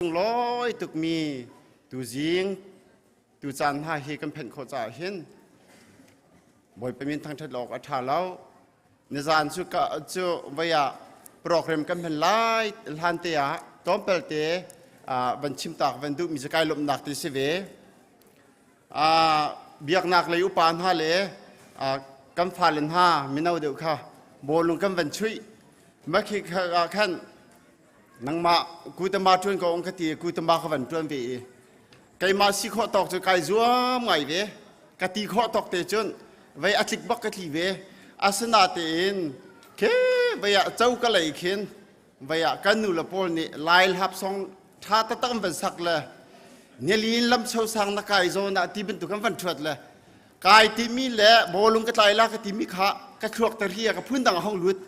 Sunglawi tukmi tuzing tucaan hna hi kan phenh khawh caah hin Bawipa min thangṭhat awk a ṭha lo. Nizaan cu ka cu voi ah program kan hman lai hlan te ah tlawmpal te van chim tak van duhmi cu kai lawmhnak ti si ve. Biaknak lei upa hna le kan fale hna mino deuh kha bawlung kan van chuih. Makhi ah khan Nangmah kutama ṭuan ko ong ka ti i kutama ka van ṭuan ve i keimah si khawh tawk cu kai zuam ngai ve. Ka ti khawh tawk te cun vei a tlik bak ka tli ve. Asinatein ke vei ah cho ka lei khin vei ah kan nu le pawl nih lai hlap song ṭha taktak an van sak le nilin lam chosang na kai zawn ah ti bantuk an van ṭhuat le kai timi le bawlung ka tlai la ka timi kha ka thluak ter hi ka phun dang a hong lut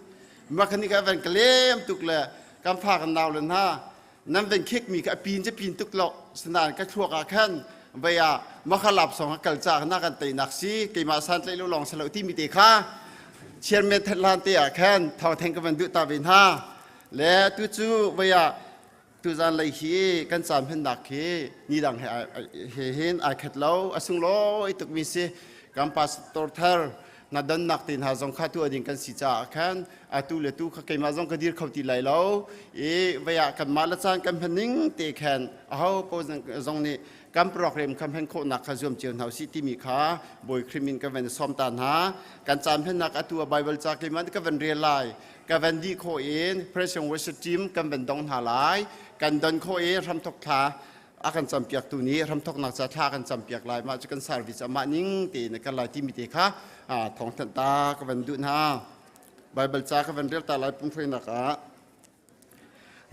ma khani ka van ka lem tuk le kan fa kan nau le hna nan van khek mi ka pin che pin tuk lo sanan ka thluak ah khan vei ah makhalap song kal cha na kan tei nak si keimah san tlai lo long salo ti mi te kha chairman thatlan te ah khan thau theng ka van duh ta ve hna le tu cu vei ah Tuzan lei hi kan caan hmannak hi nidang he hin ai khat lo, a sunglawi tukmi si. Kan pastor thar na donnak te hna zong kha tu ding kan si caah khan atu le tu kha keimah zong ka dir kho ti lai lo. I vei ah kanmah le caan kan hman ning te khan aho ko zong nih kan program kan hman khawhnak kha zuam cio hna usih timi kha Bawi Khrih min kan van sawm ta hna. Kan caan hmannak atu a Bible ca keimah ka van rel lai. Ka van dih khawh in President Worship Team kan van dong hna lai. Kan don khawh i hramthok thla a kan campiaktu nih hramthoknak ca thla kan campiak lai. Mah cu kan service amah ning tein kan lai timi te kha thawngthanh ta ka van duh hna. Bible ca ka van rel ta lai pumhruainak ah.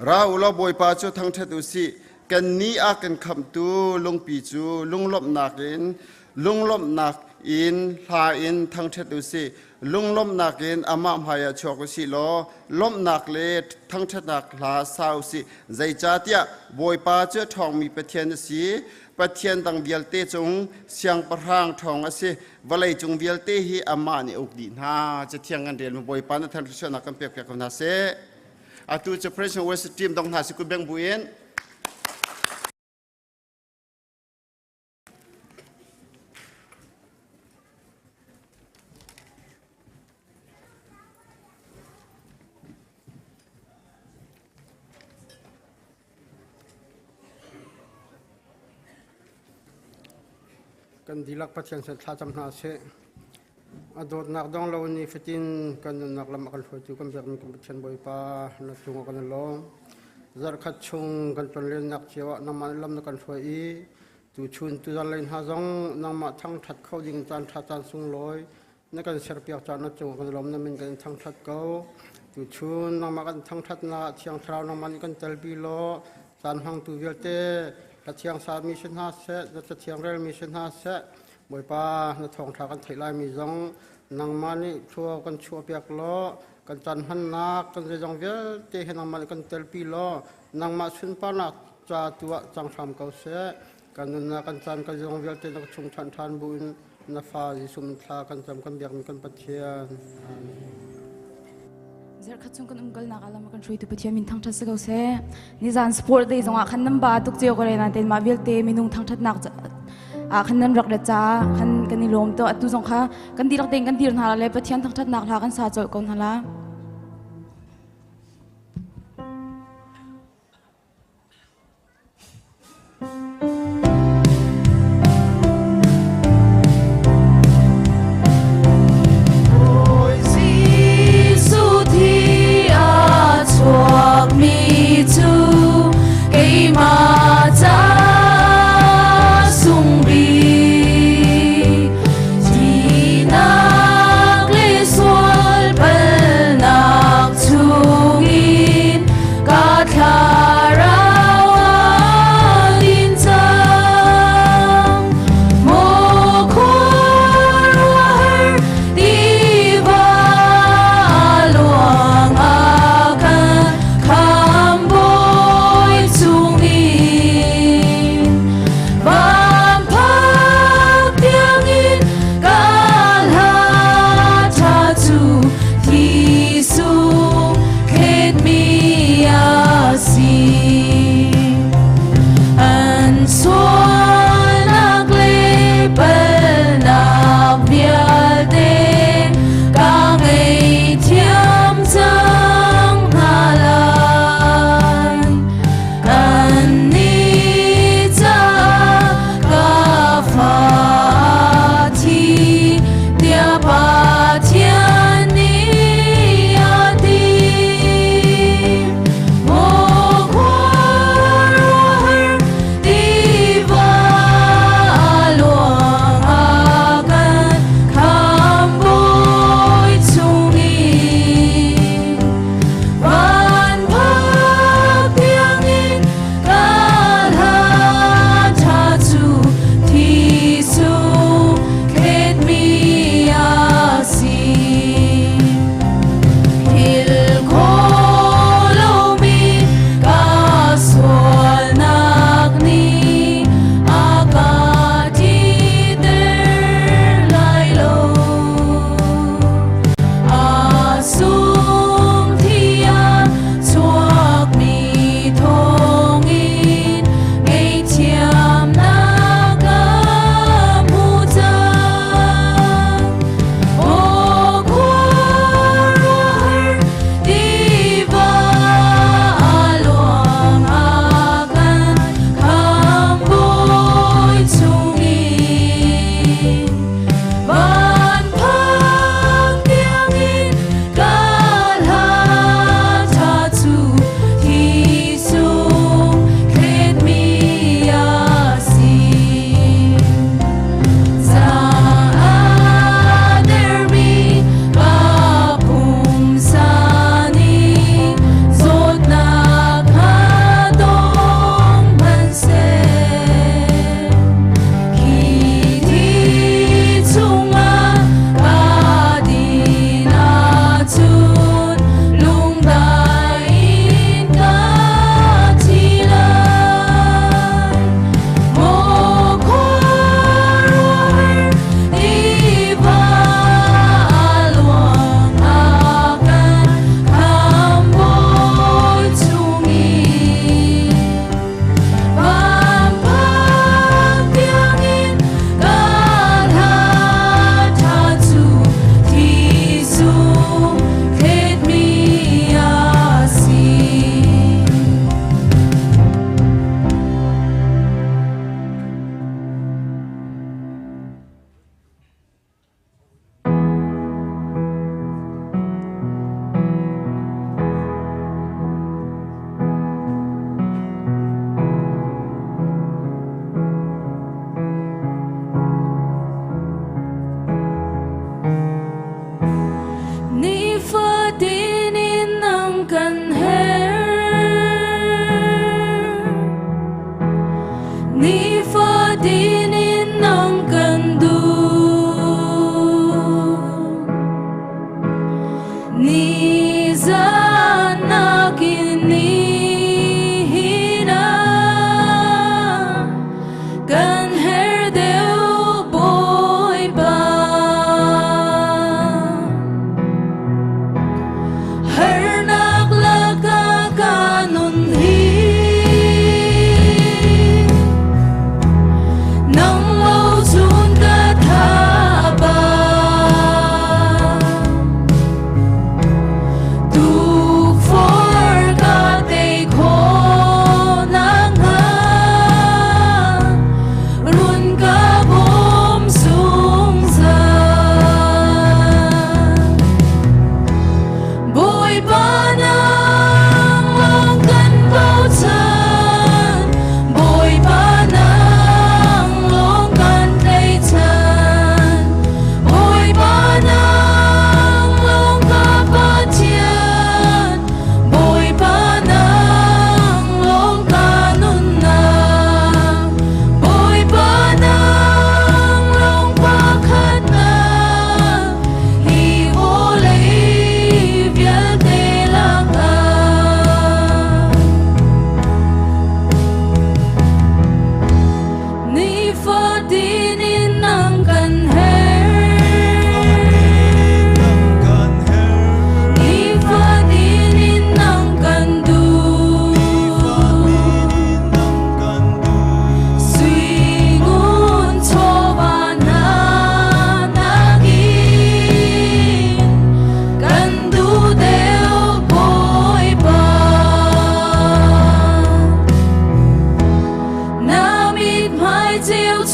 Ra u law Bawipa cu thangṭhat u sih. Kannih a kan khamhtu lungpi cu lunglawmhnak in lunglawmhnak in hla in thangṭhat u sih. Lunglawmhnak in amah hmaiah chuak u sih law lawmhnak le thangṭhatnak hla sa u sih. Zeicahtiah Bawipa cu a ṭhawngmi Pathian a si. Pathian dang vialte cung siangpahrang ṭhawng a si. Vawleicung vialte hi amah nih a uk dih hna. Cathiang kan relmi Bawipa na thangṭhatnak kan pekpiak ko hna seh. Atu cu President West team dong hna si ku beng buin Kan dihlak Pathian sin thlacam hna sih. A dawtnak dong lo nifatin kan nunnak lam a kan hruaitu kan biakmi kan Pathian Bawipa na cungah kan i lawm. Zarhkhat chung kan tonlennak cio ah nangmah nih lam na kan hruai i tuchun tuzan lei hna zong nangmah thangṭhat kho ding caan ṭha caan sunglawi na kan serpiak caah na cungah kan i lawm na min kan in thangṭhat ko. Tuchun nangmah kan thangṭhatnak ah Thiang Thlarau nangmah nih kan telpi law caan hmangtu vialte Cathiang sami si hna seh, na cathiang relmi si hna seh, Bawipa, na thawngṭha kan theih laimi zong nangmah nih thlua kan chuahpiak law kan caan hmannak kan zeizong vialte he nangmah nih kan telpi law nangmah sunparnak ca tu ah cang hram ko seh. Kan nunnak kan caan kan zeizong vialte na ka chung ṭhan ṭhan buin na fa Jesuh min thla kan cam kan biakmi kan Pathian. Amen. Zarkhat chung kan umkalnak ah lam kan hruaitu Pathian min thangṭhat si ko seh. Nizan sport day zongah khan nan ba tuk cio ko le nain mah vialte minung thangṭhatnak ah khan nan rak ret caah khan kan i lawm to atu zong kha kan dihlak tein kan dir hna le Pathian thangṭhatnak hla kan sa colh ko hna la. Jesuh thi a chuakmi cu keimah ca sung bik. Thihnak le sual palhnak.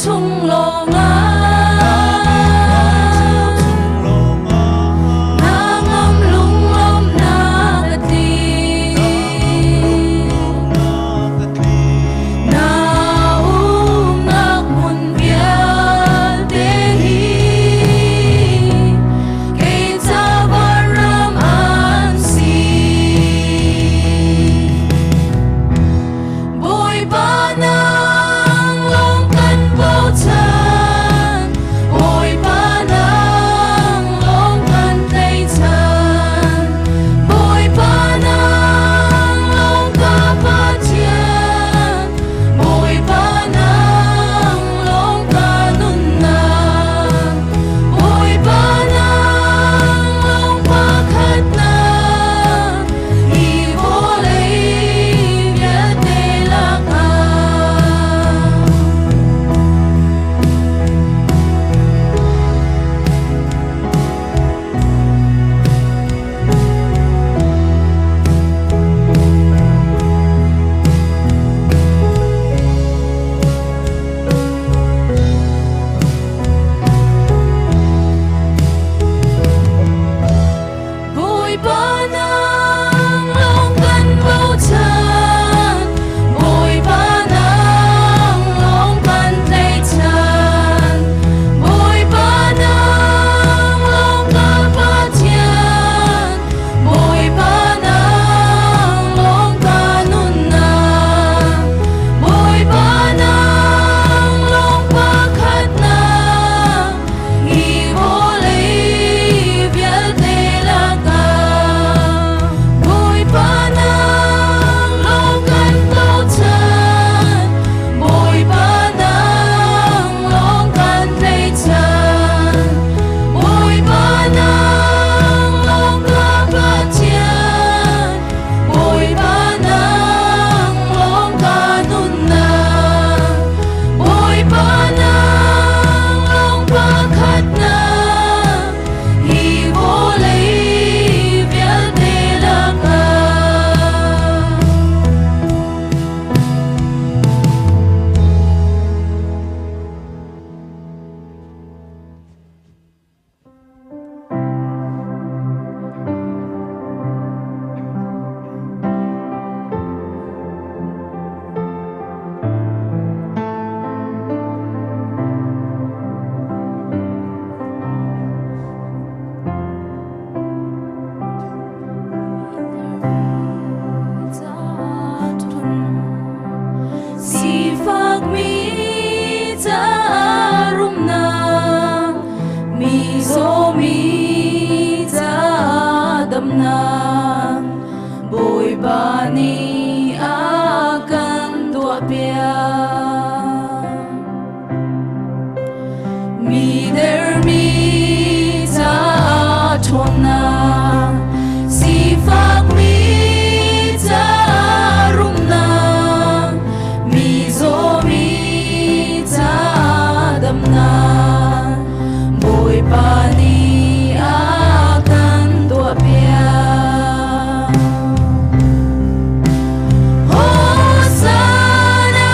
chung lawngah Na ngam lunglawmhnak a tling Na umnak hmun vialte hi kei ca vanram an si. Bawipa nang lawng kan bochan, Bawipa nang lawng kan tlaihchan, Bawipa nang lawng ka Pathian, Bawipa nang lawng ka nunnak, Bawipa nang lawng pakhatnak, hi vawlei vialte lakah. Bawipa nang lawng kan bochan, Bawipa nang lawng kan tlaihchan, Bawipa nang lawng ka Pathian, Bawipa nang lawng ka nunnak, Bawipa nang lawng pakhatnak, hi vawlei vialte lakah. Bawipa nang lawng kan bochan, Bawipa nang lawng kan tlaihchan, Bawipa nang lawng ka Pathian, Bawipa nang lawng ka nunnak, Bawipa nang lawng pakhatnak, hi vawlei vialte lakah. Sifakmi ca rumnak, mizawmi ca damnak, Bawipa nih a kan tuahpiak. Mi dermi ca ṭhawnnak, sifakmi ca rumnak, mizawmi ca damnak, Bawipa nih a kan tuahpiak. Hosanna,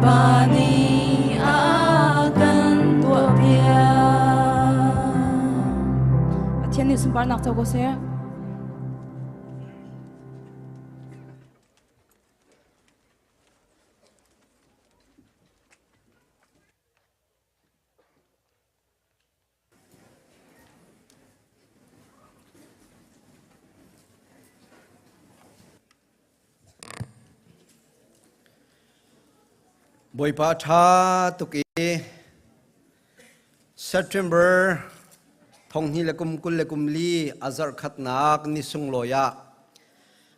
Bawipa nih a kan tuahpiak. Pathian nih sunparnak co ko seh. Bawipa ṭha tuk i September thonghnih le kum 20 le kum li a zarh khatnak ni sunglawi ah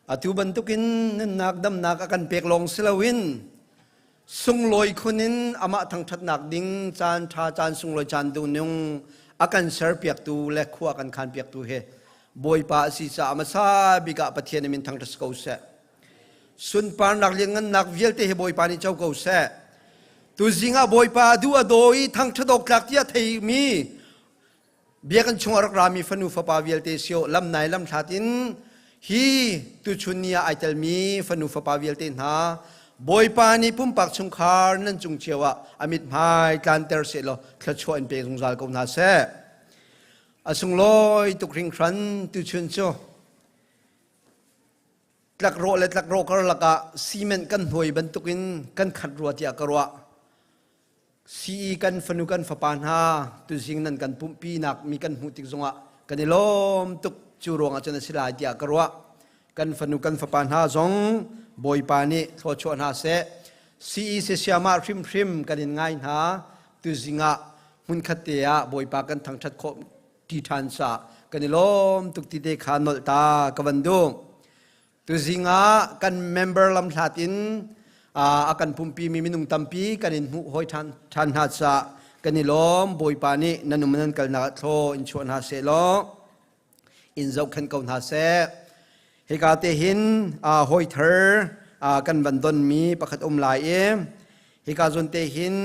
atu bantukin nunnak damnak a kan pek lawng si loin Sunglawi khun in amah thangṭhatnak ding caan ṭha caan sunglawi caan duhnung a kan serpiaktu le khua kan khanpiaktu hi Bawipa a si caah hmasa bik ah Pathian min thangṭhat si ko seh. Sunparnak lianngannak vialte hi Bawipa nih co ko seh. Tuzing ah Bawipa duh a daw i thangṭhat awk tlak tiah theimi Biakinn chung a rak rami fanu fapa vialte sio lamnai lamhlat in hi tuchun ni ah ai telmi fanu fapa vialte hna Bawipa nih pumpak chungkhar nan cung cio ah a mithmai tlanter sehlaw thluachuah in pe zungzal ko hna seh. A sunglawi tuk hringhran tuchun cu tlakrawh le tlakrawh karlak ah cement kan hnuai bantukin kan khat rua tiah ka ruah. CE kan fanu kan fapa hna tuzing nan kan pumhpi nak mi kan hmuh tik zongah kan i lawm tuk cu ruangah cun a si lai tiah ka ruah. Kan fanu kan fapa hna zong Bawipa nih thluachuah hna seh. CE siasiamah hrimhrim kan in ngai hna tuzing ah hmunkhat te ah Bawipa kan thangṭhat khawh ti ṭhan sa kan i lawm tuk ti te kha nolh ta ka van duh. Tuzing ah kan member lamhlat in a kan pumpi mi minung tampi kan in hmuh hoi ṭhan ṭhan hna caah kan i lawm. Bawipa nih nan um nan kalnak ah thlaw in chuah hna seh law in zohkhenh ko hna seh. Hika te hin hawi thar kan van donmi pakhat um lai i hika zawn te hin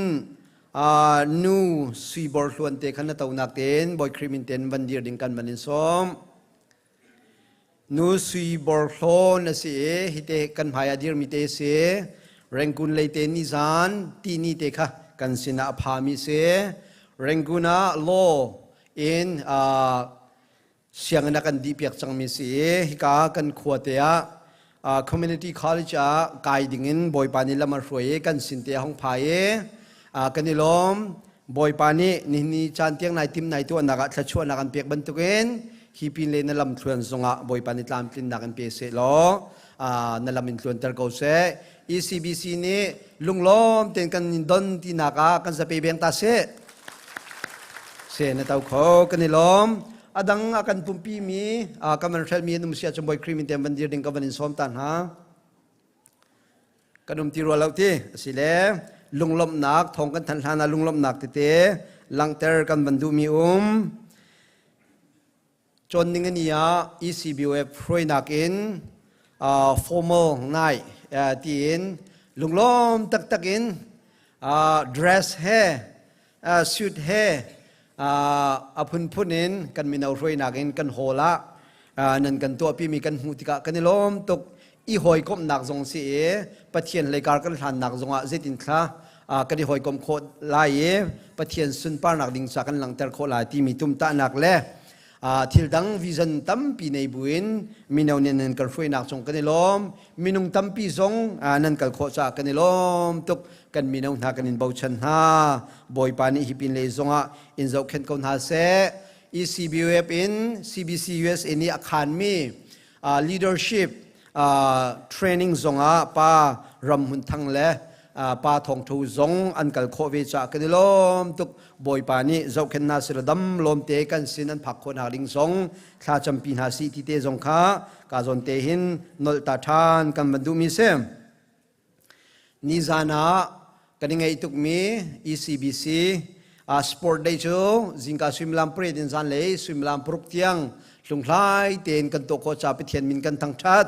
nu suibor hluan te khan na tonak tein Bawi Khrih min ten van dir ding kan van in sawm. Nu Sui Bor Hlawn a si i hite kan hmai ah dirmi te si. Rangoon lei te nizan tini te kha kan sinah a phami si. Rangoon ah law in sianginn a kan dih piak cangmi si i hika kan khua te ah community college ah kai dingin Bawipa nih lam a hruai i kan sin te a hung phai i kan i lawm. Bawipa nih nihin ni caan tiang nai tim nai tuahnak ah thluachuahnak an pek bantukin hi pin le na lam thluan zongah Bawipa nih tlamtlinnak in pe seh law na lam in tluanter ko seh. ECBC nih lunglawm tein kan in don tinak ah kan zape beng ta seh. Se na to kho kan i lawm. A dang a kan pumpi mi kan van hrelmi an um sia cun Bawi Khrih min tem van dir ding ka van in sawm ta hna. Kan um ti rua lo ti asile lunglawmhnak thawng kan thanh hlan ah lunglawmhnak tete langhter kan van duhmi um. Cawn ning ani ah ECBOF hruainak in formal night tiin lunglawm taktak in dress he suit he a phunphun in kan mino hruainak in kan hall ah nan kan tuahpimi kan hmuh tikah kan i lawm tuk. I hawikomhnak zong si i Pathian leikar kan hlannak zongah zeitin thla kan i hawikomh khawh lai i Pathian sunparnak ding ca kan langhter khawh lai timi tumtahnak le thil dang vision tampi nei buin mino nih nan kan hruainak cung kan i lawm. Minung tampi zong nan kal khawh caah kan i lawm tuk. Kan mino hna kan in bochan hna. Bawipa nih hi pin lei zongah in zohkhenh ko hna seh. ECBUF in CBC USA nih a khanmi leadership training zongah pa Ram Hmun Thang le pa Thawng Tho zong an kal khawh ve caah kan i lawm tuk. Bawipa nih zohkhenh hna sila dam lawm te kan sin an phak khawh hna ding zong thla campi hna si ti te zong kha ka zawn te hin nolh ta ṭhan kan van duhmi si. Nizan ah kan i ngeih tukmi ECBC sport day cu zingka suimilam pariat in zanlei suimilam paruk tiang hlunghlai tein kan tuah khawh caah Pathian min kan thangṭhat.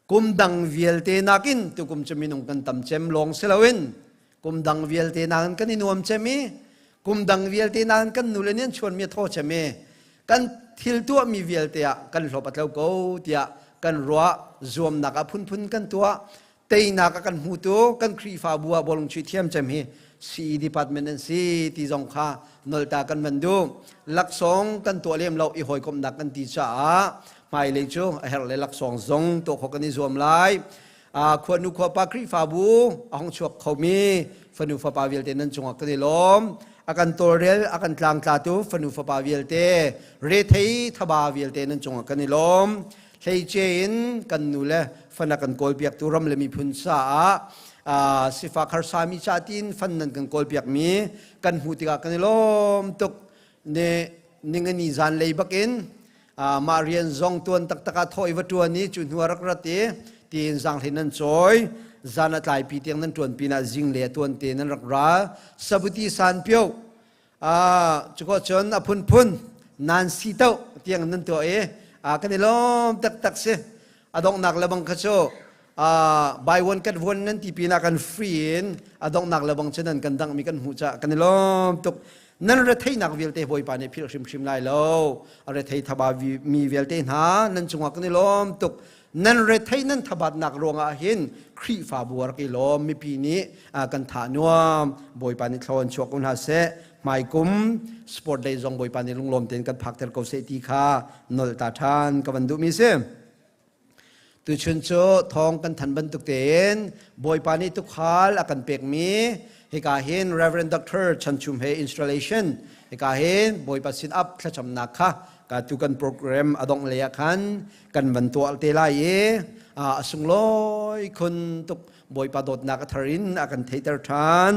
Kum dang vialte nakin tukum cu minung kan tam cem lawng si loin kum dang vialte nakin kan i nuam cem i kum dang vialte nakin kan nule nih an chuanmi a thaw cem i kan thil tuahmi vialte ah kan hlawp a tlo ko tiah kan ruah. Zuamnak ah phunphun kan tuah. Teinak a kan hmutu kan Khrihfabu ah bawlung chuih thiam cem hi CE department an si ti zong kha nolta kan van duh. Laksawng kan tuah lem lo i hawikomhnak kan ti caah hmailei cu a herh le laksawng zong tuah khawh kan i zuam lai. Khuanu khuapa Khrihfabu a hong chuak khomi fanu fapa vialte nan cungah kan i lawm. A kan tawlrel, a kan tlangtlatu fanu fapa vialte, rethei thaba vialte nan cungah kan i lawm. Hleice in kan nu le fan a kan kawlpiaktu ram le miphun caah sifak harsami ca tiin fan nan kan kawlpiakmi kan hmuh tikah kan i lawm tuk. Ne ningani zan lei bakin mah rian zong tuan taktak ah thawh i va tuan i cu hnu a rak rat i tiin zanghlei nan cawi zan a tlaipi tiang nan tuan pinah zing le a tuan te nan rak ra sabuti san pio cuko cun a phunphun nan si to tiang nan tuah i kan i lawm taktak si a donghnak le bang kha cu buy one get one nan ti pinah kan free in a donghnak le bang cu nan kan dangh mi kan hmuh caah kan i lawm tuk nan retheihnak vialte Bawipa nih philh hrimhrim lai lo a rethei thaba mi vialte hna nan cungah kan i lawm tuk nan rethei nan thabatnak ruangah hin Khrihfabu rak i lawm mipi nih kan tha nuam Bawipa nih thlawn chuak ko hna seh hmaikum sport day zong Bawipa nih lunglawm tein kan phakter ko seh ti kha nol ta ṭhan ka van duhmi si. Tuchun cu thawng kan than bantuk tein Bawipa nih tukhal a kan pekmi hika hin Reverend Dr. Chan Chum he installation hika hin Bawipa sin up thlacamnak kha ka tu kan program a dongh lei ah khan kan van tuah te lai i a sunglawi khun tuk Bawipa dawtnak a thar in a kan theihter ṭhan.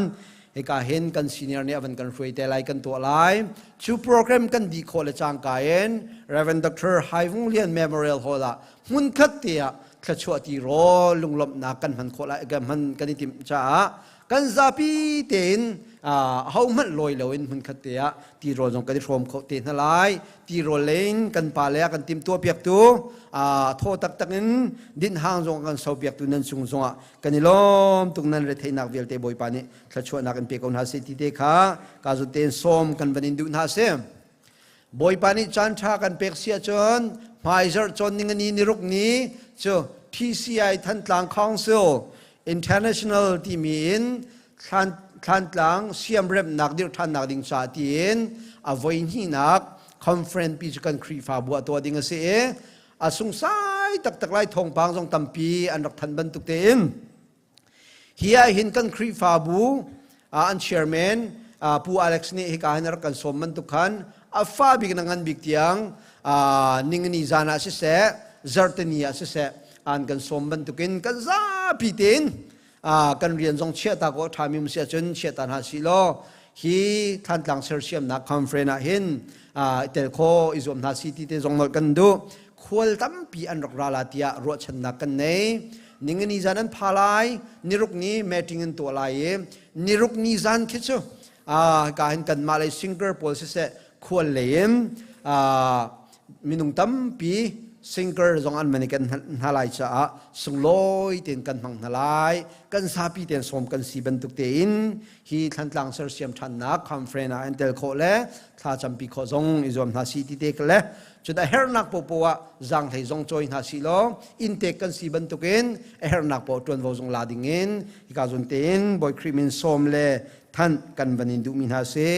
Hika hin kan senior nih a van kan hruai te lai kan tuah lai. Cu program kan dih khawh le cangka in Reverend Dr. Hai Vung Lian Memorial Hall ah hmunkhat te ah thluachuah ti rawl lunglawmhnak kan hman khawh lai kan hman kan i timh caah kan zapi tein ahohmanh lawi loin hmunkhat te ah tirawl zong kan i hrawm kho te hna lai tirawl lein kan pa le kan timtuah piaktu thaw taktak in dinhang zong kan so piaktu nan sung zongah kan i lawm tuk nan retheihnak vialte Bawipa nih thluachuahnak in pe ko hna seh ti te kha ka zun tein sawm kan van in duh hna si Bawipa nih caan ṭha kan pek si ahcun hmaizarh cawn ning ni niruk ni cu TCI Thantlang Council International timi in Thlantlang siamremhnak dirhṭhannak ding ca tiin a voihnihnak conference pi cu kan Khrihfabu ah tuah ding a si i a sungsai taktak lai thawngpang zong tampi an rak thanh bantuk tein hi ah hin kan Khrihfabu an chairman Pu Alex nih hika hin rak kan sawm bantuk khan a fa bik na ngan bik tiang ningani zan ah siseh zarhteni ah siseh an kan sawm bantukin kan zapi tein kan rian zong chiahta ko ṭhami um si ahcun chiahta hna si law hi Thantlang sersiamnak conference ah hin tel kho i zuam hna si ti te zong nolh kan duh khual tampi an rak ra la tiah ruahchannak kan nei ningani zan an pha lai niruk ni meeting an tuah lai i niruk ni zan khi cu ka hin kanmah lei singer pawl siseh khual lei in minung tampi singer zong an man i kan hna lai caah sunglawi tein kan hmang hna lai kan zapi tein sawm kan si bantuk tein hi Thlantlang sersiam ṭhannak conference ah an tel khawh le thla campi khawh zong i zuam hna si ti te le cun a hernak popo ah zaanghlei zong cawi hna si law inntek kan si bantukin a hernak po ṭuanvo zong la ding in hika zun tein Bawi Khrih min sawm le thanh kan van in duhmi hna si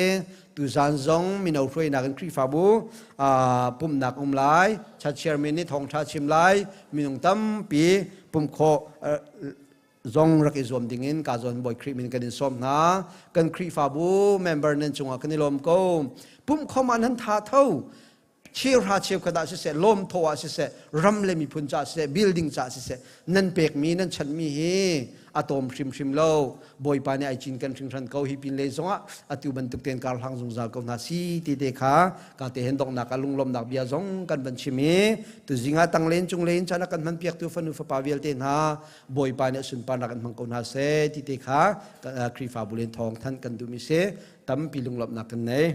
Tuzan zong mino hruainak in Khrihfabu pumhnak um lai, church chairman nih thawngṭha chim lai, minung tampi pumh khawh zong rak i zuam dingin ka zawn Bawi Khrih min kan in sawm hna. Kan Khrihfabu member nan cungah kan i lawm ko. Pumh khawm ah nan tha tho. Cheuhra cheukhat ah siseh, lawmthaw ah siseh, ram le miphun caah siseh, building caah siseh, nan pekmi, nan chanhmi hi a tawm hrimhrim lo. Bawipa nih ai cinken hringhran ko hi pin lei zongah atu bantuk tein kar hlang zungzal ko hna si ti te kha ka te hen donghnak ah lunglawmnak bia zong kan van chim i tuzing ah tanglen cung len chan a kan hman piaktu fanu fapa vialte hna Bawipa nih a sunparnak in hmang ko hna seh ti te kha Khrihfabu len thawng thanh kan duhmi si tampi lunglawmhnak kan nei.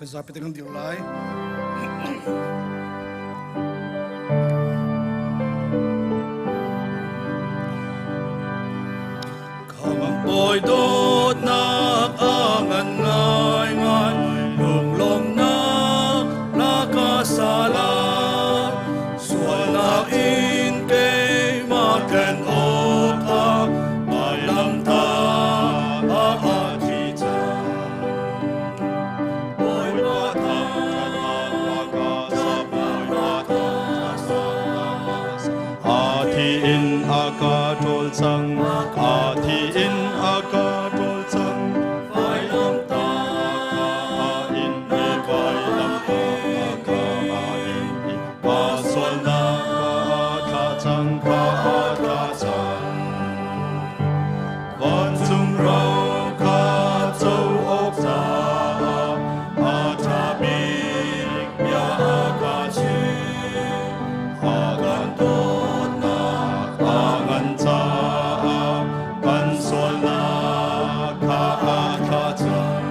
Kan zapi te kan dir lai. Khamh dawtnak a ngan ngaingai, lunglawmhnak laka sala. Sualnak in keimah tlen awkah vailamtah a thi cang. Bawipa thangṭhatnak ka sa, Bawipa thangṭhatnak ka sa. A thi in a ka ṭawl cang, a thi in a ka ṭawl cang. Vailamtah ka a in i vailamtah ka a in i ka sualnak ka a thlah cang, ka a thlah cang. Vancung ro kha co awk caah a ṭha bik bia a ka chimh. A kan dawtnak a ngan caah kan sualnak kha a thlah cang.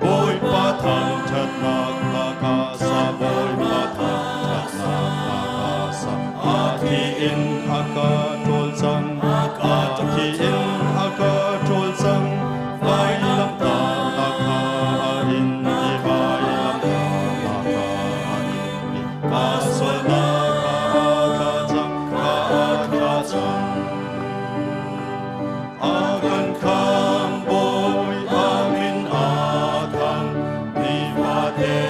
Bawipa thangṭhatnak hla ka sa, Bawipa thangṭhatnak hla ka sa. A thi in a ka ṭawl cang, a thi in a ka ṭawl cang. Vailamtahnak kha a in i vailamtahnak kha a in i ka sualnak kha a thlah cang, kha a thlah cang. A kan khamhbawi a min a thang, nifate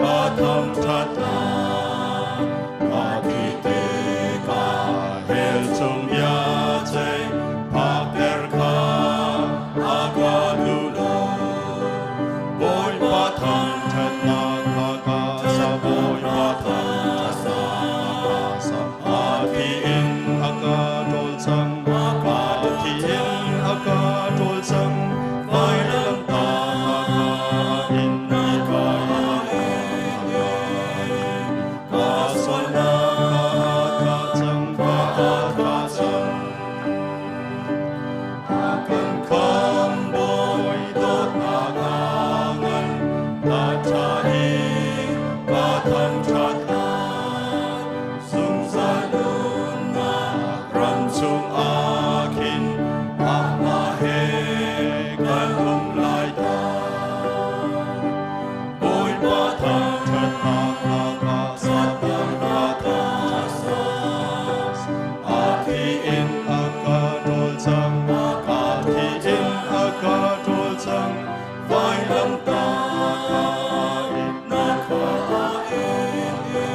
ka thangṭhat lai. Ka thi tikah hell chung biaceih phakter kha a ka duh lo. Bawipa thangṭhatnak hla ka sa, Bawipa thangṭhatnak hla ka sa. A thi in a ka ṭawl cang, a thi in a ka ṭawl cang. Vailamtahnak kha a in i vailamtahnak kha a in i ka sualnak kha a thlah cang, kha a thlah cang. A kan khamhbawi dawtnak a ngan, a ṭha i ka thangṭhat lai. Zungzal nunnak ram chungah khin amah he kan um lai ta. Bawipa thangṭhatnak hla ka sa, Bawipa thangṭhatnak hla ka sa. A thi in a ka ṭawl cang, a thi in a ka ṭawl cang. Vailamtahnak kha a in kha a in i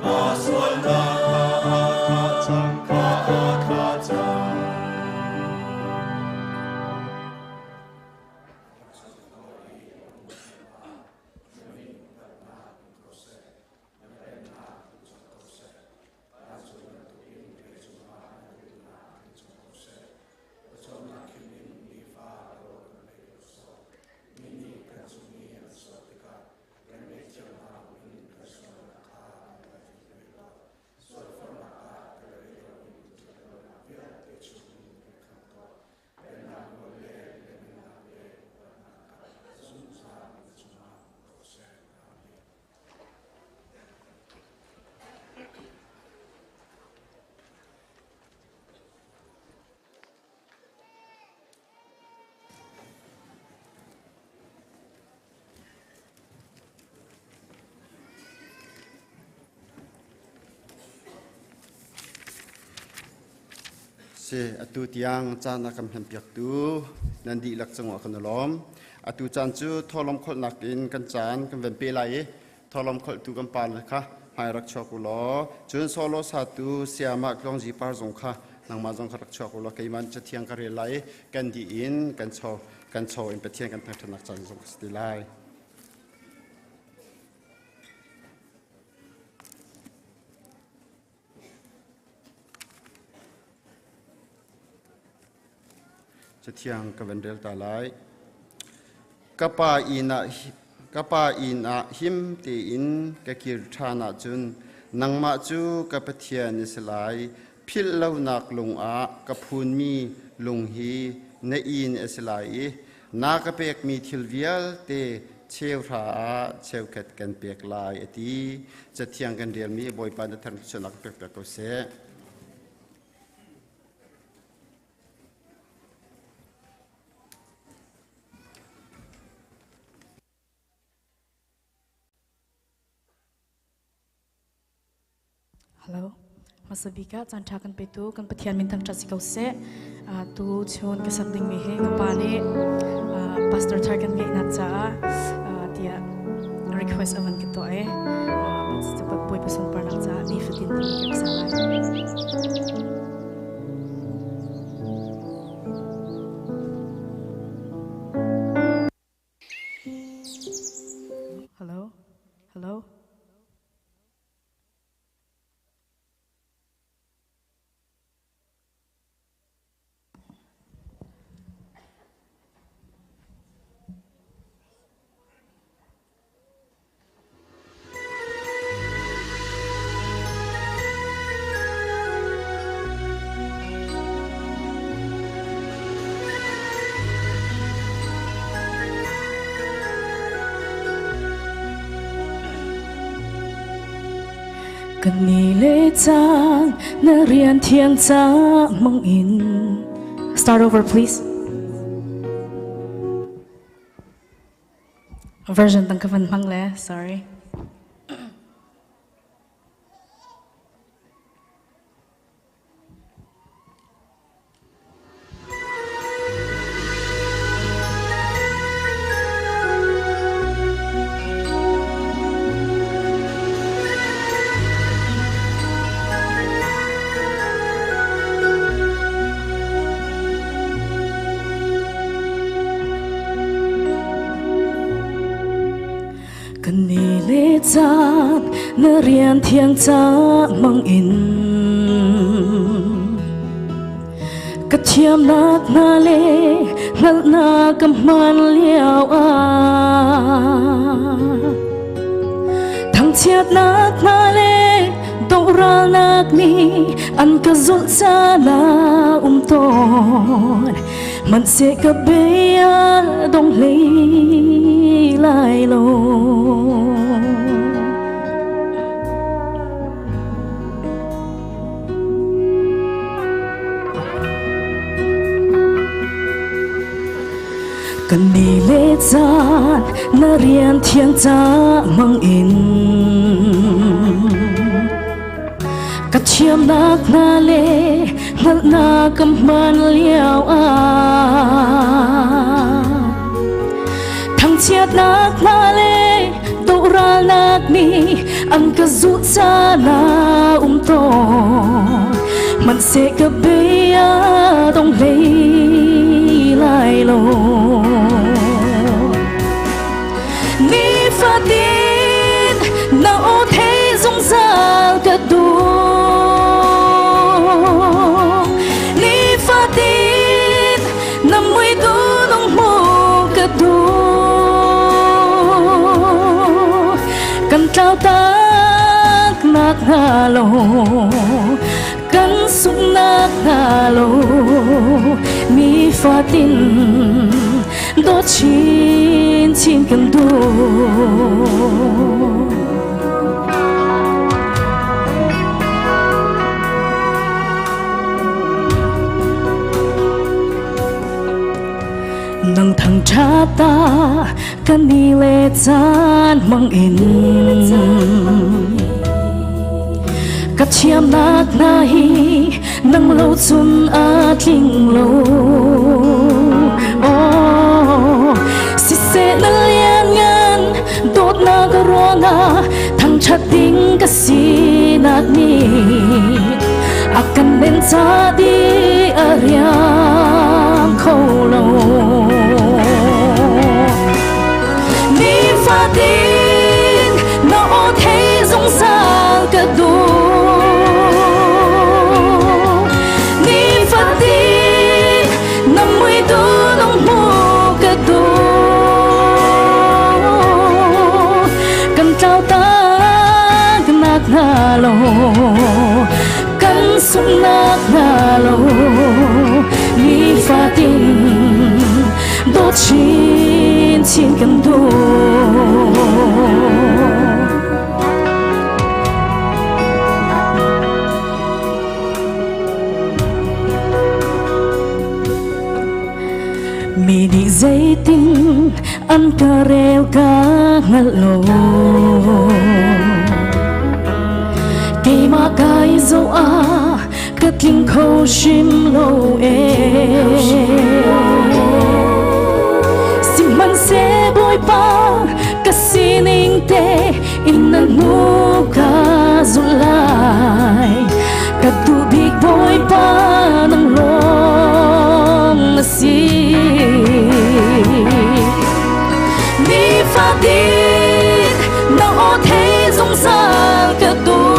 ka sualnak kha a thlah cang, kha a thlah cang. Si atu tiang caan a kan hmanpiaktu nan dihlak cungah kan i lawm. Atu caan cu thawhlawm kholhnak in kan caan kan van pe lai i thawhlawm kholhtu kan pa le kha hmai rak chuak u law cun solo satu sayamah Tlawngzi par zong kha nangmah zong kha rak chuak u law keimah cathiang ka rel lai i kan dih in kan cho kan cho in Pathian kan thangṭhatnak caan zong ka si ti lai. Cathiang ka van rel ta lai. Ka pa inn ah ka pa inn ah him tein ka kir ṭhan ahcun nangmah cu ka Pathian na si lai. Philh lonak lung ah ka phunmi lung hi na inn a si lai i Na ka pekmi thil vialte cheuhra ah cheukhat kan pek lai a ti. Cathiang kan relmi Bawipa na thar thluachuahnak pek piak ko seh. Hello. Hmasa bik ah caan ṭha kan petu kan Pathian min thangṭhat si ko seh. Tu chun ka sak dingmi hi ka pa nih pastor thar kan ngeihnak caah tiah request a van ka tuah i Bawipa sunparnak caah nifatin timi ka rak sa lai. Hello. Hello. Kan ni le caan na rian thiang ca mang in. Start over, please. Version tang ka van hmang le, sorry. Kan ni le caan na rian thiang ca mang in ka thiamnak hna le hngalhnak ka hman lio ah thangchiatnak hna le dohralnak nih an ka zulh caan ah um tawn hmanhseh ka bia dong hlei lai lo. Kan ni le caan na rian thiang ca mang in ka thiamnak hna le hngalhnak ka hman lio ah thangchiatnak hna le dohralnak nih an ka zuh caan ah um tawn hmanhseh ka bei a dong hlei lai lo. Nifatin na aw thei zungzal ka duh. Nifatin na mui dunung hmu ka duh. Kan tlau tak nak hnga lo, kan sungnak hnga lo. Nifatin dawt chinchin kan duh. Nang thang tha ta kan ni le caan mang in ka thiamnak hna hi nang lo cun a tling lo. Oh, siseh na lian ngan dawtnak ruangah thangṭhat ding ka sinak nih a kan len ca di a riam kho lo. Nifatin na aw thei zungzal ka duh. Nifatin na mui tu nung hmu ka duh. Kan tlau tak nak hna lo, kan sungnak hna lo. Nifatin Dawt chinchin kan duh. Mi nih zeitin an ka rel ka hngalh lo. Keimah kai zoh ah ka tling kho hrim lo e. Sihmanhseh Bawipa ka sining te in na hnu ka zulh lai. Ka duh bik Bawipa nang lawng na si. Nifatin na aw thei zungzal ka duh.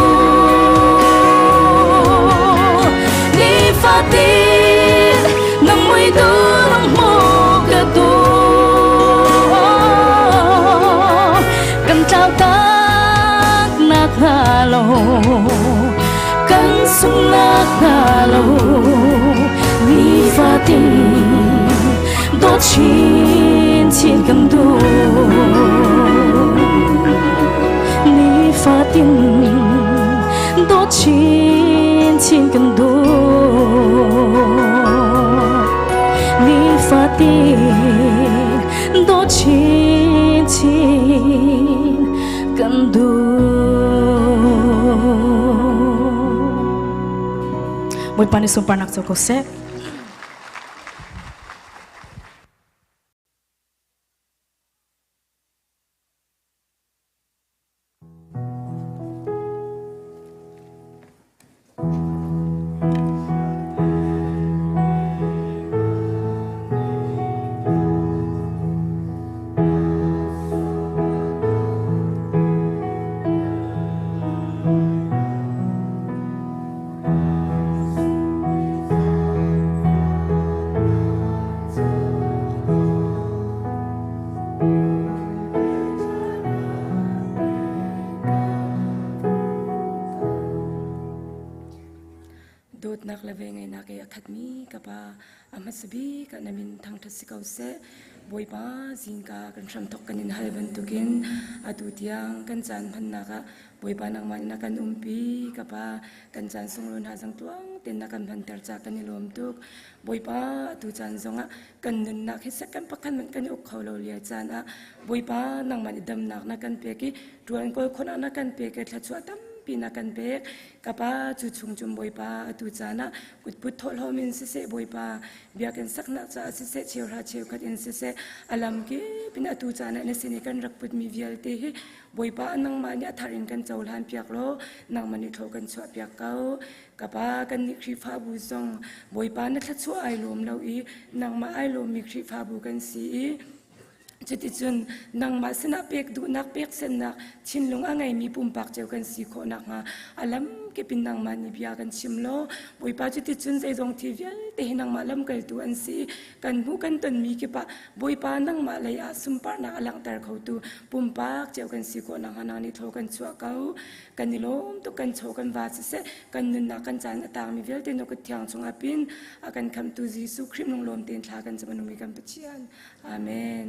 Nifatin na mui duh hmuh ka duh. Kan tlau tak nak hnga lo, kan sungnak hnga lo. Nifatin dawt chinchin kan duh. Nifatin dawt chinchin kan duh. Nifatin dawt chinchin kan duh. Bawipa nih sunparnak co ko seh. Dawtnak le velngeihnak i a khatmi ka Pa, a hmasa bik ah na min thangṭhat si ko seh. Bawipa, zingka kan hramthawk kan in hal bantukin atu tiang kan caan hmannak ah Bawipa nangmah nih na kan umpi. Ka Pa, kan caan sunglawi hna zong tluang tein na kan hmanter caah kan i lawm tuk. Bawipa, atu caan zongah kan nunnak hi second pakhat hmanh kan i uk kho lo lio caan ah Bawipa nangmah nih damnak na kan pek i ṭuan kawl khawhnak na kan pek i thluachuah tampi na kan pek. Ka Pa, cu chung cun Bawipa atu caan ah kutput thawhlawm in siseh Bawipa biakinn saknak caah siseh cheuhra cheukhat in siseh a lam kip in atu caan ah na sin i kan rak putmi vialte hi Bawipa nangmah nih a thar in kan cohlan piak law nangmah nih thlaw kan chuah piak ko. Ka Pa, kannih Khrihfabu zong Bawipa na thluachuah ai lawm lo i nangmah ai lawmmi Khrihfabu kan si i cuticun nangmah sinah pek duhnak peksennak thinlung a ngeimi pumpak cio kan si khawh nakhnga a lamkip in nangmah nih bia kan chim law Bawipa cuticun zeizong thil vialte hi nangmah lamkaltu an si i kan hmuh kan tonmi kip ah Bawipa nangmah lei ah sunparnak a langhter khotu pumpak cio kan si khawh nakhnga nang nih thaw kan chuah ko. Kan i lawm tuk, kan chaw kan va siseh, kan nunnak kan caan a tangmi vialte na kut thiang chungah pin a kan khamhtu Jesuh Khrih lunglawm tein thla kan cam a nungmi kan Pathian. Amen.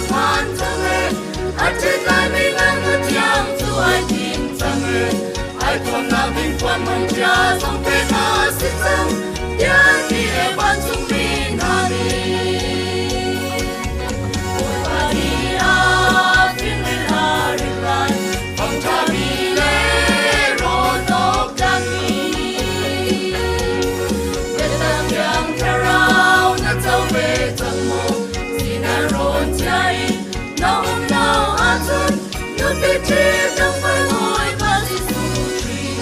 phan cang e a ṭhit lai mi ngaknu thiang cu ai tim cang e ai thuamnak ding puan hmang cia zong pek a si cang tiah ti e vancungmi hna nih Bawipa ni ah fingrin a rik lai fang ṭhami le rawl dawk tlakmi biatak thiang thlarau na co ve cang maw sinan rawn cia in na um lo ahcun nupi ṭhi tlangval Bawipa Jesuh Khrih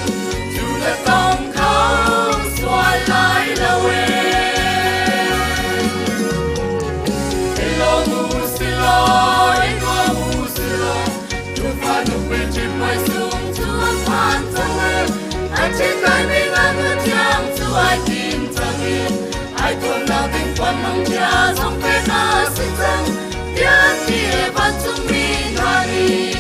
cu na tong kho sual lai lo ee. Ilo mu silo, ilo mu silo, tufa nupi ṭhi puai sung cu a phan cang e. Ai ṭhit lai mi ngaknu thiang cu ai tim cang i ai thuamnak ding puan mang cia zong pek a si cang tiah ti e vancungmi hna nih.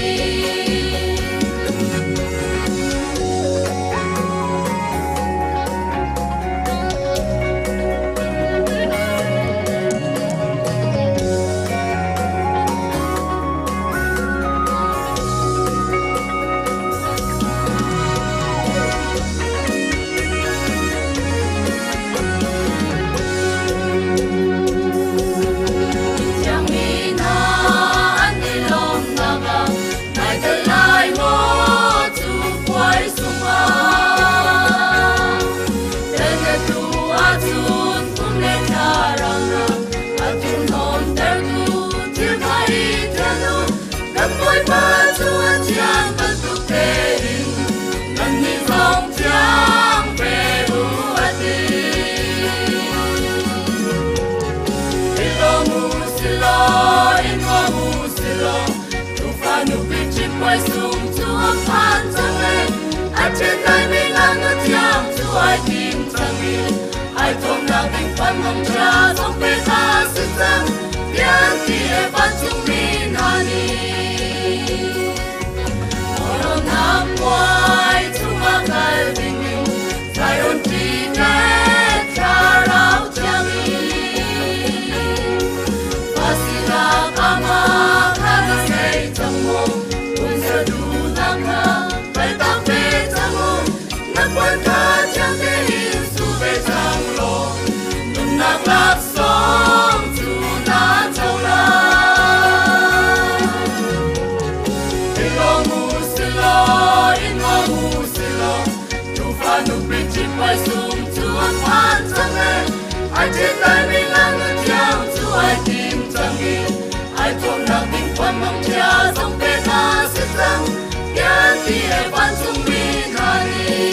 Thiangmi hna an i lawmnak ah nai tel lai maw cu puai sungah tel na duh ahcun kum le thla rangah a thurhnawmtertu thil kha i thial u kan Bawipa cu a thiang bantuk tein nannih zong thiang ve u a ti. Ilo mu silo, ino mu silo, tufa nupi ṭhit puai sung cu a phan cang e. A ṭhit lai mi ngaknu thiang cu ai tim cang i ai thuamnak ding puan hmang ṭha zong pek a si cang tiah ti e vancungmi hna nih. Kawlnak puai chungah kal dingin Zion ṭihne thlarau thiang in Pasinak amah kha na sei cang maw pumsa duhnak kha kaltak ve cang u na puan kha thiang tein su ve cang law nunnak laksawng cu na co lai. Ilo mu silo, ino mu silo, tufa nupi ṭhit puai sung cu a phan cang e. Ai ṭhit lai mi ngaknu thiang cu ai tim cang i ai thuamnak ding puan mang ṭhia zong pek a si cang tiah ti e vancungmi hna nih.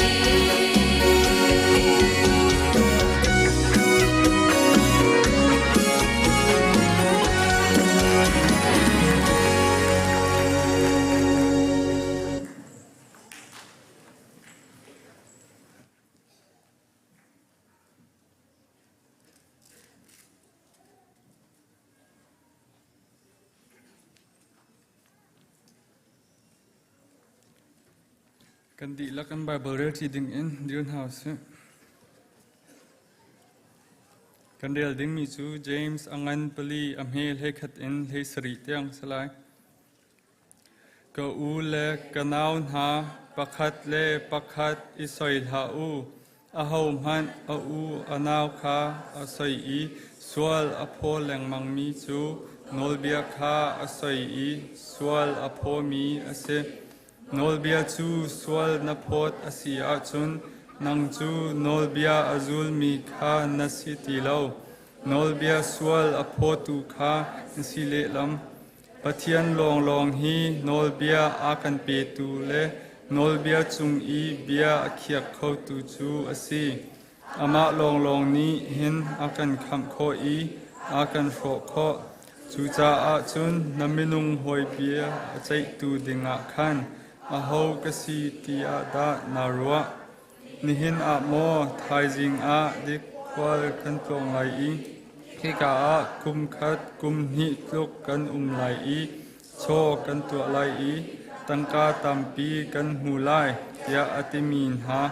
Kan dihlak kan Bible relṭi dingin dir hna usih. Kan rel dingmi cu James a ngan pali a hme 11 in 17 tiang si lai. Ka u le ka nau hna pakhat le pakhat i soi hlah u. Ahohmanh a u a nau kha a soi i sual a phaw lengmangmi cu nawlbia kha a soi i sual a phawmi a si. Nawlbia cu sual na phawt a si ahcun nang cu nawlbia a zulmi kha na si ti lo. Nawlbia sual a phawtu kha na si lehlam. Pathian lawnglawng hi nawlbia a kan petu le nawlbia cung i bia a khiak khotu cu a si. Amah lawnglawng nih hin a kan khamh khawh i a kan hrawh khawh. Cucaah cun na minung hawi bia a ceihtu dingah khan aho ka si ti ah dah naa ruah? Nihin ah maw thaizing ah dik khual kan tlawng lai i khika ah kum khat kum hnih tluk kan um lai i chaw kan tuah lai i tangka tampi kan hmu lai tiah a timi hna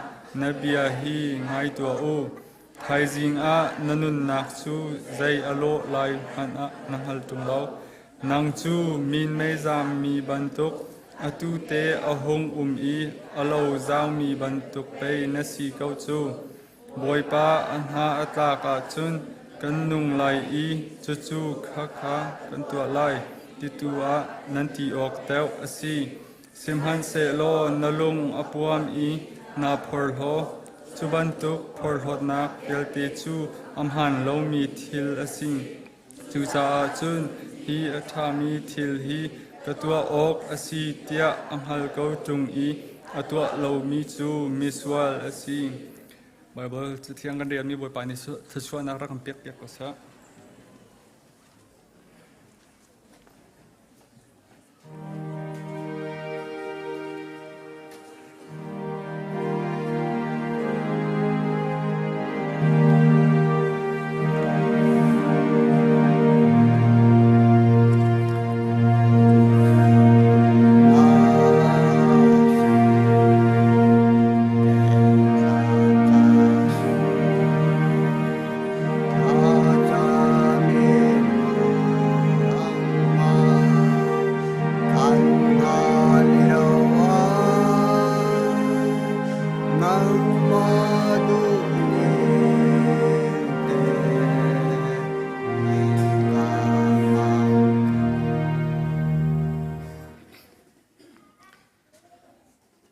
na bia hi ngai tuah u. Thaizing ah na nunnak cu zei a lawh lai hmanh ah na hngal ṭung lo. Nang cu minmei zammi bantuk, atu te a hung um i a lo zaumi bantuk pei na si ko cu. Bawipa a hna a tlak ahcun kan nung lai i cucu khakha kan tuah lai, titu ah nan ti awk deuh a si. Sihmanhsehlaw na lung a puam i naa phorhlaw. Cu bantuk phorhlawtnak vialte cu a hmaan lomi thil a si. Cucaah cun hi a ṭhami thil hi ka tuah awk a si tiah a hngal ko ṭung i a tuah lomi cu misual a si. Baibal Cathiang kan relmi Bawipa nih thluachuahnak rak kan pekpiak ko seh.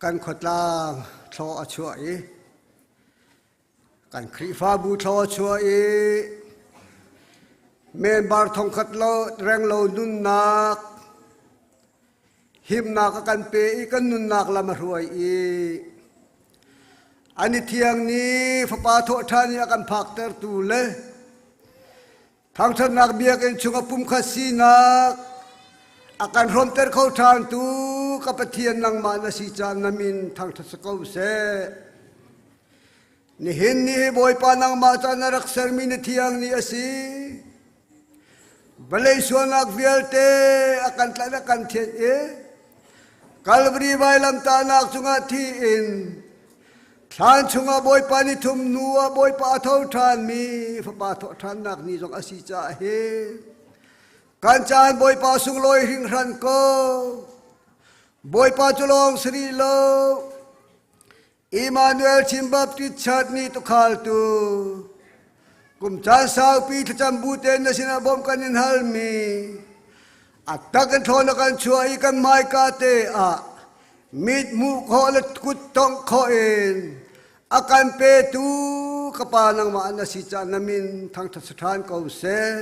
Kan khuatlang thlaw a chuah i Kan Khrihfabu thlaw a chuah i member thongkhat lo renglo nunnak himnak a kan pe i kan nunnak lam a hruai i an i thiang ni fapa thawhṭhan i a kan phaktertu le Thangṭhatnak biakinn chung a pumkhat sinak a kan hrawmter kho ṭhantu ka Pathian nangmah na si caah na min thangṭhat si ko seh. Nihin ni hi Bawipa nangmah ca na rak sermi na thiang ni a si. Vawlei sualnak vialte a kan tlaih a kan thianh i Kalvari vailamtahnak cungah thi in Thlan chungah Bawipa ni thum hnu ah Bawipa a tho ṭhanmi fapa thawh ṭhannak ni zong a si caah hi kan caan Bawipa sunglawi hringhran ko. Bawipa cu lawng si rih lo. Emmanuel Chin Baptist Church nih tukhaltu kum caan saupi thlacam bu tein na sinah bawmh kan in halmi a tak in thawn a kan chuah i kan hmaika te ah mit hmuh khawh le kut tongh khawh in a kan petu ka pa nangmah na si caah na min thangṭhat si ṭhan ko seh.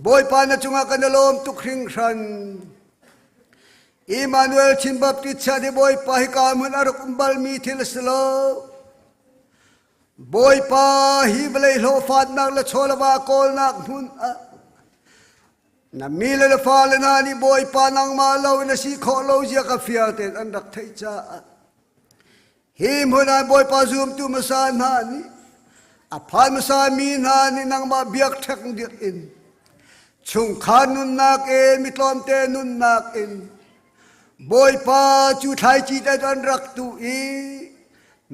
Bawipa na cungah kan i lawm tuk hringhran. Emmanuel Chin Baptist Church hi Bawipa hika hmun a rak um balmi thil a si lo. Bawipa hi vawlei hlawhfatnak le chawlava kawlnak hmun ah Na mi le na fale hna nih Bawipa nangmah lo in a si khawh lo zia ka fiang tein an rak theih caah hi hmun ah Bawipa zumtu hmasa hna nih a phan hmasa mi hna nih nangmah biakṭhek dirh in chungkhar nunnak in mi tlawmte nunnak in Bawipa cu thlaici te an rak tuh i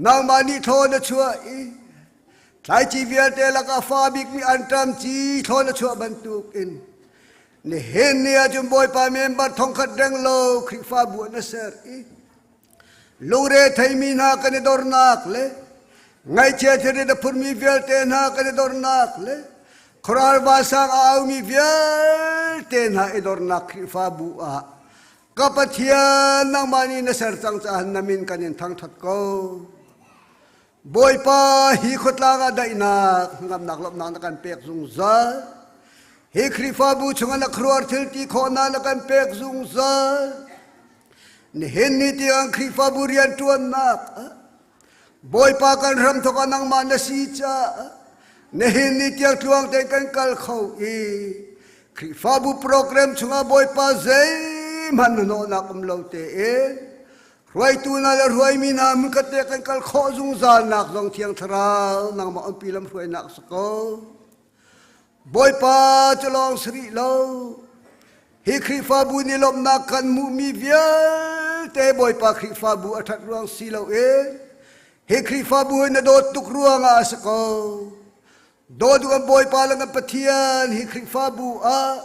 nangmah nih thaw na chuah i Thlaici vialte lakah fa bikmi anṭam ci thlawn a chuah bantukin nihin ni ahcun Bawipa member thongkhat renglo Khrihfabu an a ser i lungre theimi hna kan i dornak le ngaihchia thilrit a phurmi vialte hna kan i dornak le khuaral vansang a aumi vialte hna i dornak Khrihfabu ah ka Pathian nangmah nih na ser cang caah na min kan in thangṭhat ko. Bawipa hi khuatlang ah daihnak ngamnak lawmhnak na kan pek zungzal. Hi Khrihfabu chungah na khuaruahar thil ti khawhnak na kan pek zungzal. Nihin ni tiang Khrihfabu rianṭuannak ah Bawipa kan hramthawk ah nangmah na si caah nihin ni tiang tluang tein kan kal kho i Khrihfabu program chungah Bawipa zeihmanh hnahnawhnak um lo tein Hruaitu hna le hruaimi hna hmunkhat te kan kal khawh zungzalnak zong Thiang Thlarau nangmah umpi lamhruainak si ko. Bawipa cu lawng si rih lo. Hi Khrihfabu nih lawmhnak kan hmuhmi vialte Bawipa Khrihfabu a ṭhat ruang si loin hi Khrihfabu hi na dawt tuk ruangah a si ko. Dawtu kan Bawipa le kan Pathian hi Khrihfabu ah.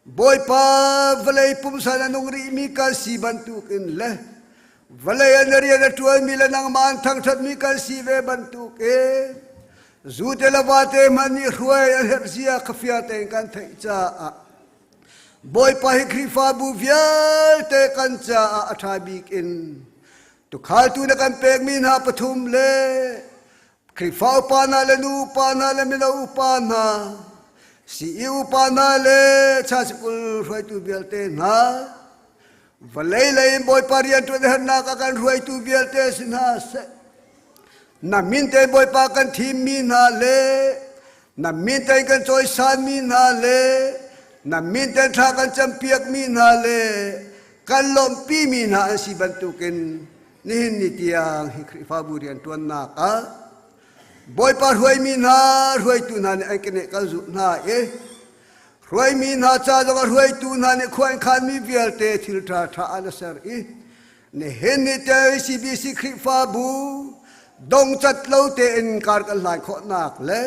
Bawipa vawlei pumsa na nung rihmi kan si bantukin le vawlei an rian a ṭuanmi le nangmah an thangṭhatmi kan si ve bantukin zu te le va te hmanh nih hruai a herh zia kha fiang tein kan theih caah Bawipa hi Khrihfabu vialte kan caah a ṭha bik in tukhaltu na kan pekmi hna pathum le Khrihfa upa hna le nu upa hna le mino upa hna CE upa hna le chasikul hruaitu vialte hna vawlei lei in Bawipa rianṭuan hernak a kan hruaitu vialte si hna seh. Na min te Bawipa kan thimmi hna le na min te kan cawisanmi hna le na min te thla kan campiakmi hna le kan lawmhpimi hna an si bantukin nihin ni tiang hi Khrihfabu rianṭuannak ah Bawipa hruaimi hna hruaitu hna nih an keneh kan zulh hna i hruaimi hna ca zong a hruaitu hna nih khua in khanmi vialte thil ṭha ṭha an ser i nihin ni te CBC Khrihfabu dongcat lo tein kar kan hlai khawhnak le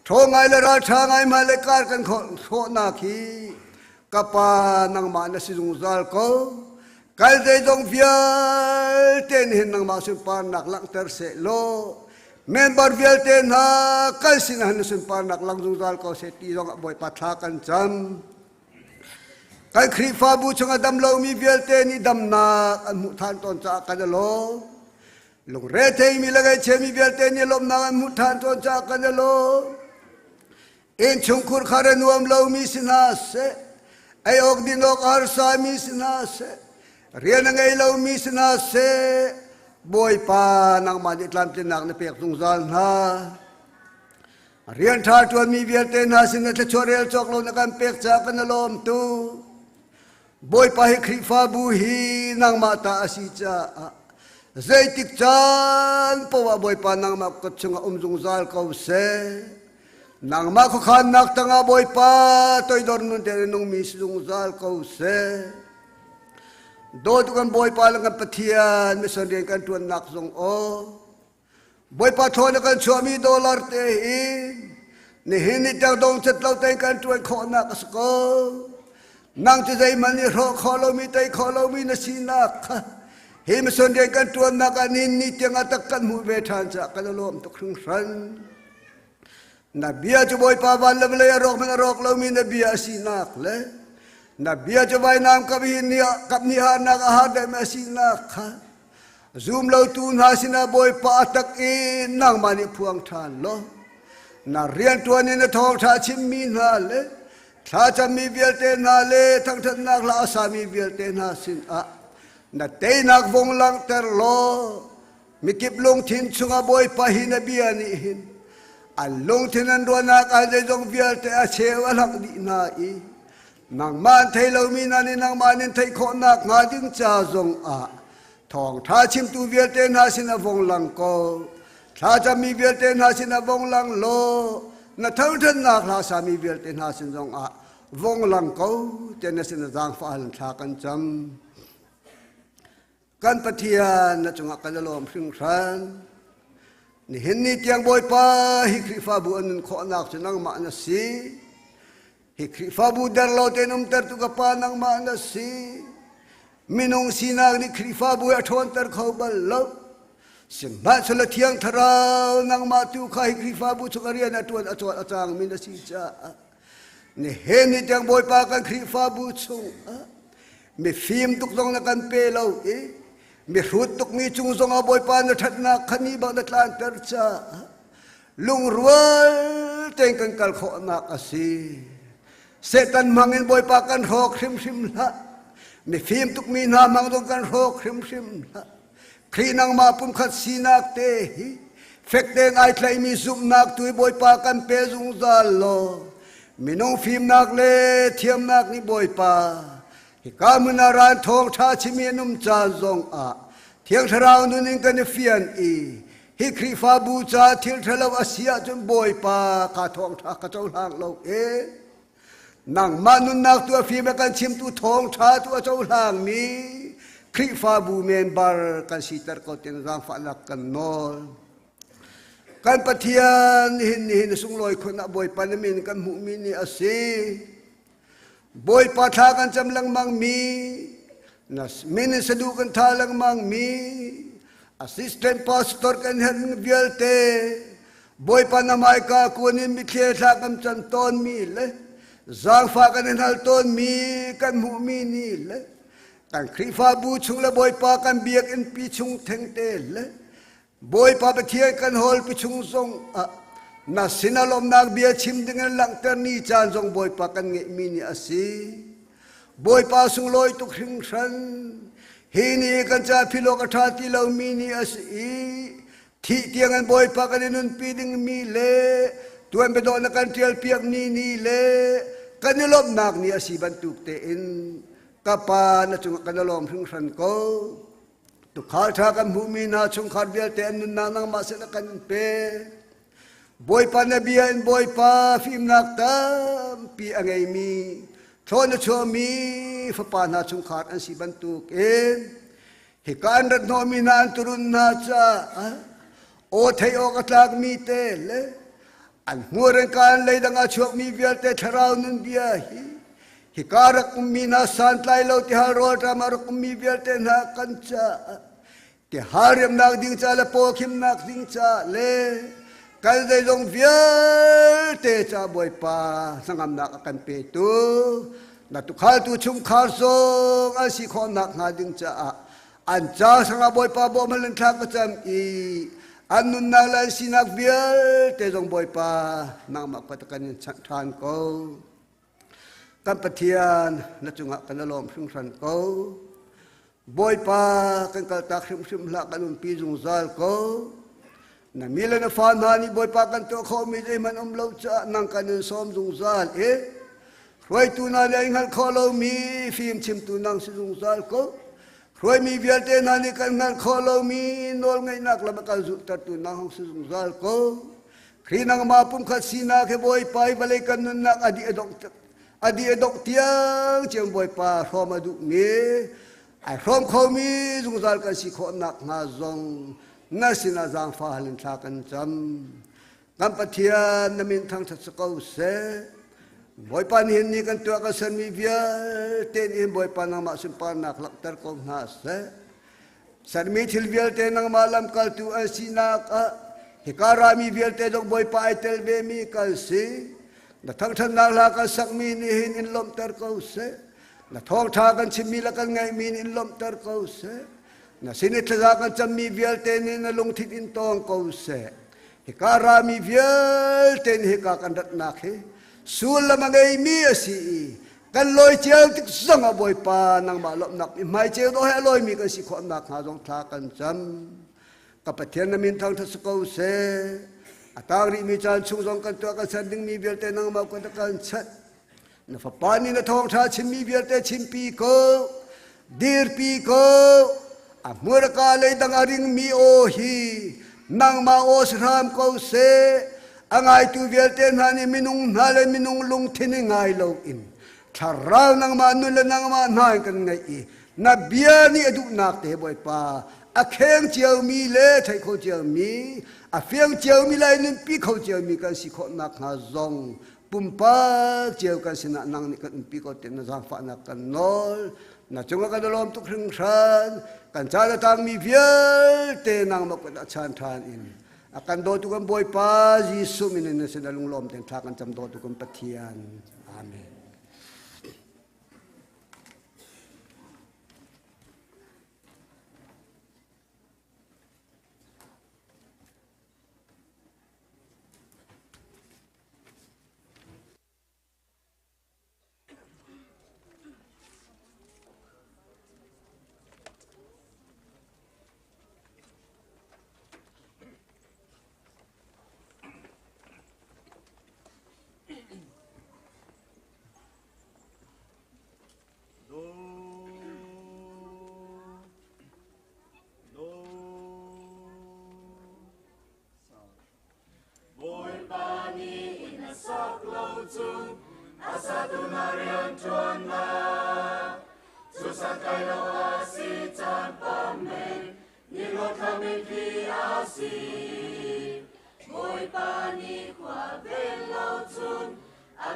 ṭhaw ngai le ralṭha ngai hmai le kar kan khawhnak hi ka pa nangmah na si zungzal ko. Kal zeizong vialte nih hin nangmah sunparnak langhter seh law member vialte hna kal sinah hin na sunparnak lang zungzal ko seh ti zongah Bawipa thla kan cam. Kan Khrihfabu chungah dam lomi vialte nih damnak an hmuh than tawn caah kan i lawm. Lungre theimi le ngaihchiami vialte nih lawmhnak an hmuh than tawn caah kan i lawm. Innchungkhur khar a nuam lomi si hna seh, ei awk din awk a harsami si hna seh, rian a ngei lomi si hna seh, Bawipa nangmah nih tlamtlinnak na pek zungzal hna. Rian ṭha ṭuanmi vialte hna sin na thluachuah rel cawk lo na kan pek caah kan i lawm tu. Bawipa hi Khrihfabu hi nangmah ta a si caah zeitik caan poah Bawipa nangmah kut chungah um zungzal ko seh. Nangmah khuakhannak tangah Bawipa toidor nun tein nungmi si zungzal ko seh. Dawtu kan Bawipa le kan Pathian mission rian kan ṭuannak zong aw. Bawipa thaw na kan chuahmi dollar te hi nihin ni tiang dong cet lo tein kan ṭuan khawhnak a si ko. Nang cu zeihmanh nih hrawh khawh lomi tei khawh lomi na sinak kha hi mission rian kan ṭuannak ah nihin ni tiang ah tak kan hmuh ve ṭhan caah kan i lawm tuk hringhran. Na bia cu Bawipa van le vawlei a rawk hmanh a rawk lomi na bia a sinak le na bia cu vainam kap hi ni kap ni harnak a har deuhmi a sinak kha zum lotu hna sinah Bawipa a tak i nangmah nih phuang ṭhan law na rianṭuan in na thawngṭha chimmi hna le thlacammi vialte hna le thangṭhatnak hla a sami vialte hna sinah na teinak vung langhter law Mikip lungthin chungah Bawipa hi na bia nih hin an lungthin an ruahnak ah zeizong vialte a cheu a hlak dih hna i nangmah an thei lomi hna nih nangmah nin theih khawhnak hnga ding ca zongah thawngṭha chimtu vialte hna sin a vong lang ko. Thlacammi vialte hna sin a vong lang law na thangṭhatnak hla sami vialte hna sin zongah vong lang ko tiah na sin a zaangfah hal thla kan cam. Kan Pathian na cungah kan i lawm hringhran. Nihin ni tiang Bawipa hi Khrihfabu an nun khawhnak cu nangmah na si. Hi Khrihfabu der lo tein umtertu ka Pa nangmah na si. Minung sinak nih Khrihfabu hi a ṭhawnter kho bal lo. Sihmanhsehlaw Thiang Thlarau nangmah tu kha hi Khrihfabu chung a rian a ṭuan a cawl a cangmi na si caah nihin ni tiang Bawipa kan Khrihfabu chungah mifim tuk zong na kan pe lo i mihrut tukmi cung zongah Bawipa na ṭhatnak kha ni bak na tlanter caah lungrual tein kan kal khawhnak a si. Satan hmangin Bawipa kan hrawk hrimhrim hlah. Mifim tukmi hna hmang zong kan hrawk hrimhrim hlah. Khrih nangmah pumkhat sinak te hi fek tein ai tlaihmi zumhnak tu hi Bawipa kan pe zungzal law minung fimnak le thiamnak nih Bawipa hika hmun ah ran thawngṭha chimi an um caan zong ah Thiang Thlarau nun in kan i fian i hi Khrihfabu ca thil ṭhalo a si ahcun Bawipa ka thawngṭha ka cohlang lo e nangmah nunnak tu a fim a kan chimtu thawngṭha tu a cohlangmi Khrihfabu member kan siter ko tiang zaangfahnak kan nawl. Kan Pathian nihin nihin sunglawi khun ah Bawipa na min kan hmuhmi ni a si. Bawipa thla kan cam lengmang mi na min in sadu kan tha lengmang mi assistant pastor kan herh vialte Bawipa na hmaika kun in mitthli thla kan cam tawn mi le zaangfah kan in hal tawn mi kan hmuh mi ni le kan Khrihfabu chung le Bawipa kan biakinn pi chung thengte le Bawipa Pathian kan hawlpi chung zong ah na sin a lawmnak bia chim ding in langhter ni caan zong Bawipa kan ngeihmi ni a si. Bawipa sunglawi tuk hringhran. Hi ni kan ca philawk a ṭha ti lomi ni a si i thih tiang in Bawipa kan i nunpi dingmi le tuan biadawh na kan ṭialpiak ni ni le kan i lawmhnak ni a si bantuk tein ka Pa na cungah kan i lawm hringhran ko. Tukhal ṭha kan hmuhmi hna chungkhar vialte an nunnak nangmah sin a kan pe. Bawipa na bia in Bawipa fimnak tampi a ngeimi thlawn a chuahmi fapa hna chungkhar an si bantukin hika an rat hnawhmi hna an turun hna caah aw theih awk a tlakmi te le an hmur in kaan leidang a chuakmi vialte thlarau nun bia hi hika rak ummi hna santlai lo tihal rawlṭam a rak ummi vialte hna kan caah tihal riamnak ding ca le pawkhimnak ding ca le kan zeizong vialte ca Bawipa hnangamnak a kan petu na tukhaltu chungkhar zong an si khawhnak hnga ding caah an ca sangah Bawipa bawmhal in thla ka cam i an nunnak le an sinak vialte zong Bawipa nangmah kut kan in chanh ṭhan ko. Kan Pathian na cungah kan i lawm hringhran ko. Bawipa kan kaltak hrimhrim hlah kan umpi zungzal ko. Na mi le na fa hna nih Bawipa kan tuah khawhmi zeihmanh um lo caah nang kan in sawm zungzal i hruaitu hna le ai hngalh khawh lomi fim chimtu nang si zungzal ko. Hruaimi vialte hna nih kan hngalh khawh lomi nawlngeihnak lam a kan zulhtertu nang hong si zungzal ko. Khrih nangmah pumkhat sinak he Bawipa hi vawlei kan nunnak a dih a dongh a dih a dongh tiang tiang Bawipa hrawm a duhmi ai hrawm khomi zungzal kan si khawh nakhnga zong na sinah zaangfah hal in thla kan cam. Kan Pathian na min thangṭhat si ko seh. Bawipa nihin ni kan tuah kan sermi vialte nih hin Bawipa nangmah sunparnak langhter ko hna seh. Sermi thil vialte nangmah lamkaltu an sinak ah hika rami vialte zong Bawipa ai tel vemi kan si. Na thangṭhatnak hla kan sakmi nih hin in lawmhter ko seh. Na thawngṭha kan chimmi le kan ngaihmi nih in lawmhter ko seh. Na sin i thlaza kan cammi vialte nih na lungthin in tawng ko seh. Hika rami vialte nih hika kan ratnak hi sullam a ngeimi a si i kan lawi cio tik zong ah Bawipa nangmah lawmhnak i hmai ceu dawh he a lawimi kan si khawh nakhnga zong thla kan cam. Ka Pathian na min thangṭhat si ko seh. A tang rihmi caan chung zong kan tuah kan ser dingmi vialte nangmah kut kan chanh. Na fapa nih na thawngṭha chimmi vialte chimpi ko, dirpi ko. A hmurka leidang a ringmi aw hi nangmah aw si hram ko seh. A ngaitu vialte hna nih minung hna le minung lungthin i ngai loin thlarau nangmah nun le nangmah hna in kan ngaih i na bia nih a duhnak te Bawipa a kheng ciomi le theih kho ciomi a fiang ciomi le nunpi kho ciomi kan si khawh nakhnga zong pumpak cio kan sinah nang nih kan umpi ko te na zaangfahnak kan nawl na cungah kan lawm tuk hringhran kan caan a tangmi vialte nangmah kut ah chan ṭhan in a kan dawtu kan Bawipa Jesuh min in na sin a lunglawm ten thla kan cam dawtu kan Pathian amen. Bawipa nih inn a sak lo cun a satu na rianṭuannak cu santlai lo a si caan pam men ni hlawhthla mitthli a si. Bawipa nih khua vel lo cun a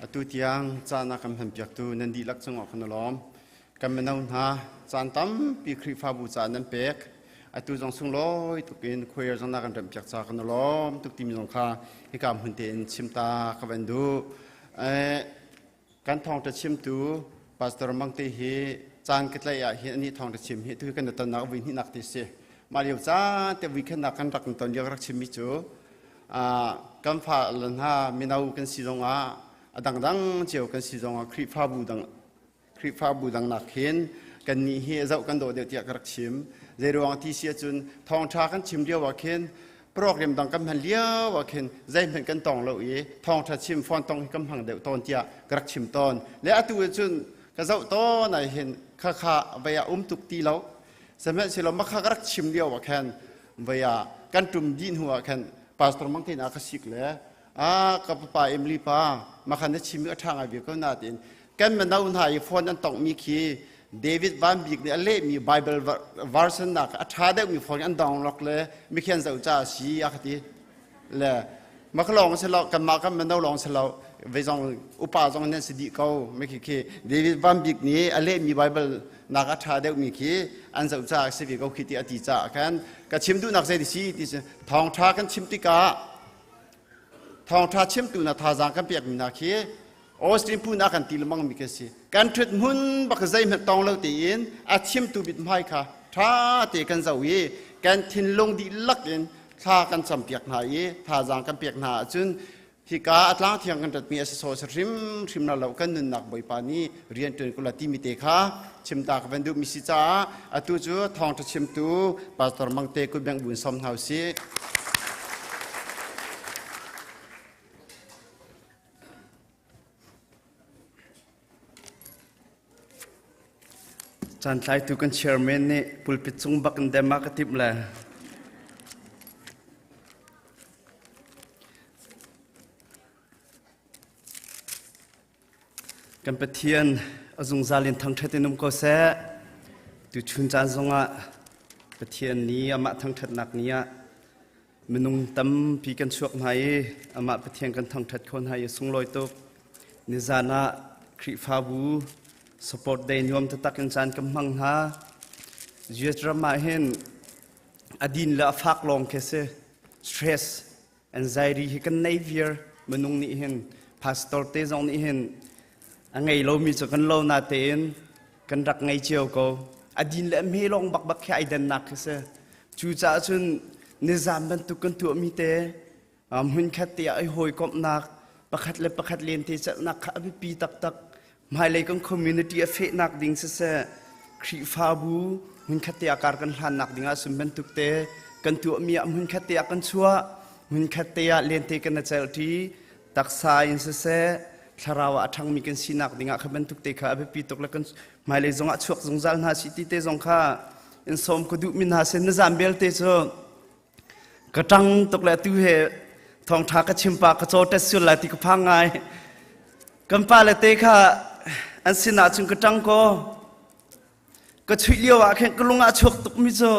Atu tiang caan a kan hmanpiaktu nan dihlak cungah kan i lawm. Kan mino hna caan tampi Khrihfabu caah nan pek. Atu zong sunglawi tuk in choir zong na kan remhpiak ca kan i lawm tuk timi zong kha hika hmun tein chim ta ka van duh. Kan thawngṭha chimtu Pastor Mangte hi caan ka tlaih ah hin anih thawngṭha chim hi tu hi kan i tonnak vui hnihnak ti si. Mah lio caan te vui khannak kan rak ton lio rak chimmi cu kan fa le hna mino kan si zongah a dangdang cio kan si zongah Khrihfabu dang Khrihfabu dang nak hin kan nih hi zoh kan dawh deuh tiah ka rak chim. Zeiruang ti si ahcun thawngṭha kan chim lio ah khin program dang kan hman lio ah khin zeihmanh kan tong lo i thawngṭha chim phone tong hi kan hmang deuh tawn tiah ka rak chim tawn. Le atu cun ka zoh tawn ah hin khakha vei ah um tuk ti lo. Sihmanhsehlaw makha ka rak chim lio ah khan vei ah kan ṭum dih hnu ah khan pastor mang te na ka sik le a ka papa Emily pa makha na chim i a ṭha ngai ve ko na tiin kan mino hna i phone an tonghmi khi David Van Bik nih a lehmi Bible version nak a ṭha deuhmi phone an download le mikhian zoh ca a si a ka ti le maka lawng si lo kanmah kan mino lawng si lo ve zong upa zong nan si dih ko mikhi khi David Van Bik nih a lehmi Bible nak a ṭha deuhmi khi an zoh ca a si ve ko khi ti a ti caah khan ka chim duhnak zei si ti thawngṭha kan chim tikah thawngṭha chimtu na thazaang kan pekmi hna khi Austin phu na kan ti lengmang mi kan si. Kan ṭhut hmun bak zeihmanh tong lo tein a chimtu mithmai kha ṭha te kan zoh i kan thinlung dihlak in Thla kan campiak hna i thazaang kan pek hna ahcun hika a tlang thiang kan ratmi a si sawh hrim hrim na lo kan nunnak Bawipa nih rian ṭuan kula timi te kha chimta ka van duhmi si caah atu cu thawngṭha chimtu Pastor Mangte kutbengh buin sawm hna usih. Caantlaitu kan chairman nih pulpit cung bak in dem a ka timh le. Kan Pathian a zungzal in thangṭhat in um ko seh. Tuchun caan zongah Pathian nih amah thangṭhatnak ni ah minung tampi kan chuak hna i amah Pathian kan thangṭhat kho hna i sunglawi tuk. Nizan ah Khrihfabu support day nuam taktak in caan kan hmang hna. US ram ah hin a din le a fak lawng khi si. Stress, anxiety hi kan nei viar minung nih hin pastor te zong nih hin a ngei lomi cu kan lo na tein kan rak ngei cio ko. A din le a hme lawng bakbak khi ai dannak khi si. Cucaah cun nizam bantuk kan tuahmi te hmunkhat te ah i hawikomhnak pakhat le pakhat lente celhnak kha a biapi taktak. Hmailei kan community a fehnak ding siseh, Khrihfabu hmunkhat te ah kar kan hlannak ding ah sun bantuk te kan tuahmi ah hmunkhat te ah kan chuah, hmunkhat te ah lente kan i celhṭi, taksa in siseh, thlarau ah a ṭhangmi kan sinak ding ah kha bantuk te kha a biapi tuk le kan hmailei zong ah chuak zungzal hna si ti te zong kha in sawm ka duhmi hna sin nizan belte cu ka ṭang tuk le atu he thawngṭha ka chim pa ka caw ṭet sul lai ti ka phang ngai. Kan pa le te kha an sinah cun ka ṭang ko. Ka chuih lio ah khin ka lung ah chuak tukmi cu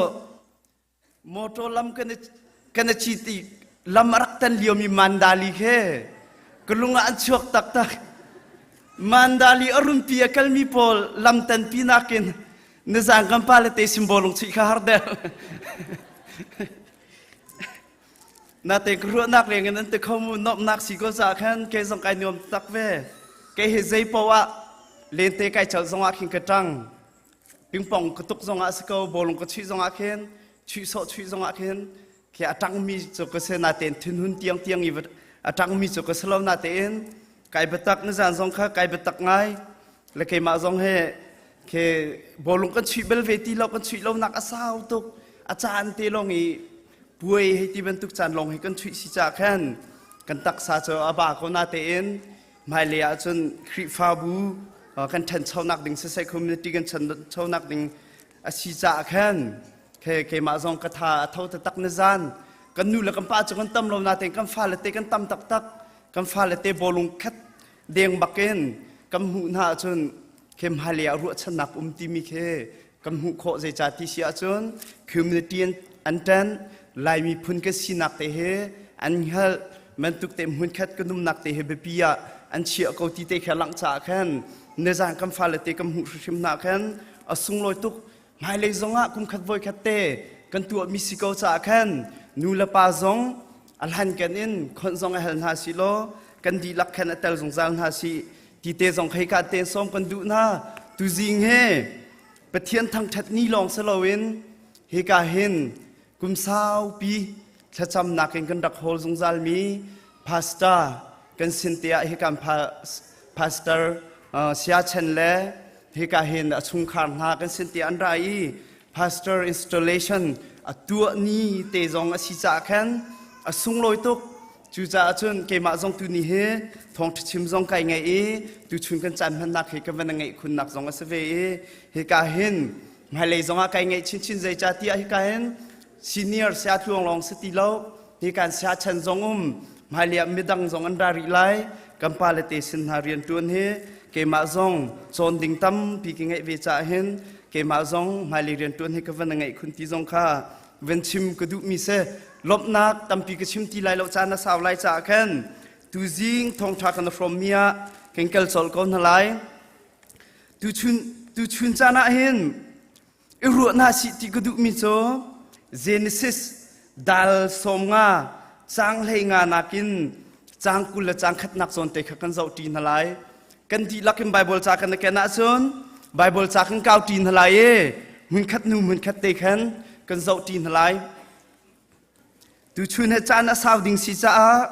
motor lam kan i cit i lam a rak tan liomi Mandali khi ka lung ah an chuak taktak. Mandali a runpi a kalmi pawl lam tanpi nakin nizan kan pa le te simbolung chuih kha har deuh. Nate ka ruahnak leng in an ti kho mu nomhnak si ko caah khan kei zong kai nuam tak ve. Kei hi zei poah ah lente kai chalh zong ah khin ka ṭang. Pingpong ka tuk zong ah si ko, bawlung ka chuih zong ah khin, chuih sawh chuih zong ah khin khi a ṭangmi cu ka si natein thinhun tiang tiang i a ṭangmi cu ka si lo natein kai biatak nizan zong kha kai biatak ngai le keimah zong he khi bawlung kan chuih bel ve ti lo kan chuih lo nak a sau tuk a caan te lawng i puai hei ti bantuk caan lawng hi kan chuih si ca khan kan taksa cu a ba ko natein hmailei ahcun Khrihfabu kan ṭhanchonak ding siseh community kan ṭhanchonak ding a si caah khan keimah zong ka tha a tho taktak na zan kan nu le kan pa cu kan tam lo natein kan fale te kan tam taktak kan fale te bawlung khat deng bakin kan hmuh hna ahcun khi hmailei ah ruahchannak um timi khi kan hmuh khawh zeicah ti si ahcun community an ṭan Laimi phun kan sinak te he an hngalh bantuk te hmunkhat kan umnak te he biapi ah an chiah ko ti te kha langh caah khan nizan kan fale te kan hmuh hrimhrim hna khan a sunglawi tuk hmailei zongah kum khat voi khat te kan tuahmi si ko caah khan nu le pa zong a hlankan in khonh zong a hal hna si law kan dihlak khan a tel zungzal hna si ti te zong khei ka te sawm kan duh hna tuzing he Pathian thangṭhat ni lawng si loin hika hin kum saupi thlacamnak in kan rak hawl zungzalmi pastor kan sin te ah hika pastor Sia Chen le hika hin a chungkhar hna kan sin te an ra i pastor installation a tuah ni te zong a si caah khan a sunglawi tuk. Cucaah cun keimah zong tuni hi thawngṭha chim zong kai ngaih i tuchun kan caan hmannak hi ka van ngeih khunnak zong a si ve i hika hin hmailei zong ah kai ngaih chinchin zeicahtiah hika hin senior sia tluang lawng si ti lo hika sia chan zong um hmailei ah midang zong an ra rih lai kan pa le te sin hna rian ṭuan hi keimah zong cawn ding tampi ka ngeih ve caah hin keimah zong hmailei rian ṭuan hi ka van ngeih khun ti zong kha van chim ka duhmi si lawmhnak tampi ka chim ti lai lo caan a sau lai caah khan tuzing thawngṭha kan hrawmmi ah kan kal colh ko hna lai tuchun tuchun caan ah hin i ruah hna sih ti ka duhmi cu Genesis dal sawm nga cang hlei nga nakin cang 20 le cang khatnak zawn te kha kan zoh ṭi hna lai kan dihlak in Bible ca kan ken ahcun Bible ca kan kau ṭi hna lai i hmunkhat hnu hmunkhat te khan kan zoh ṭi hna lai. Tuchun he caan a sau ding si caah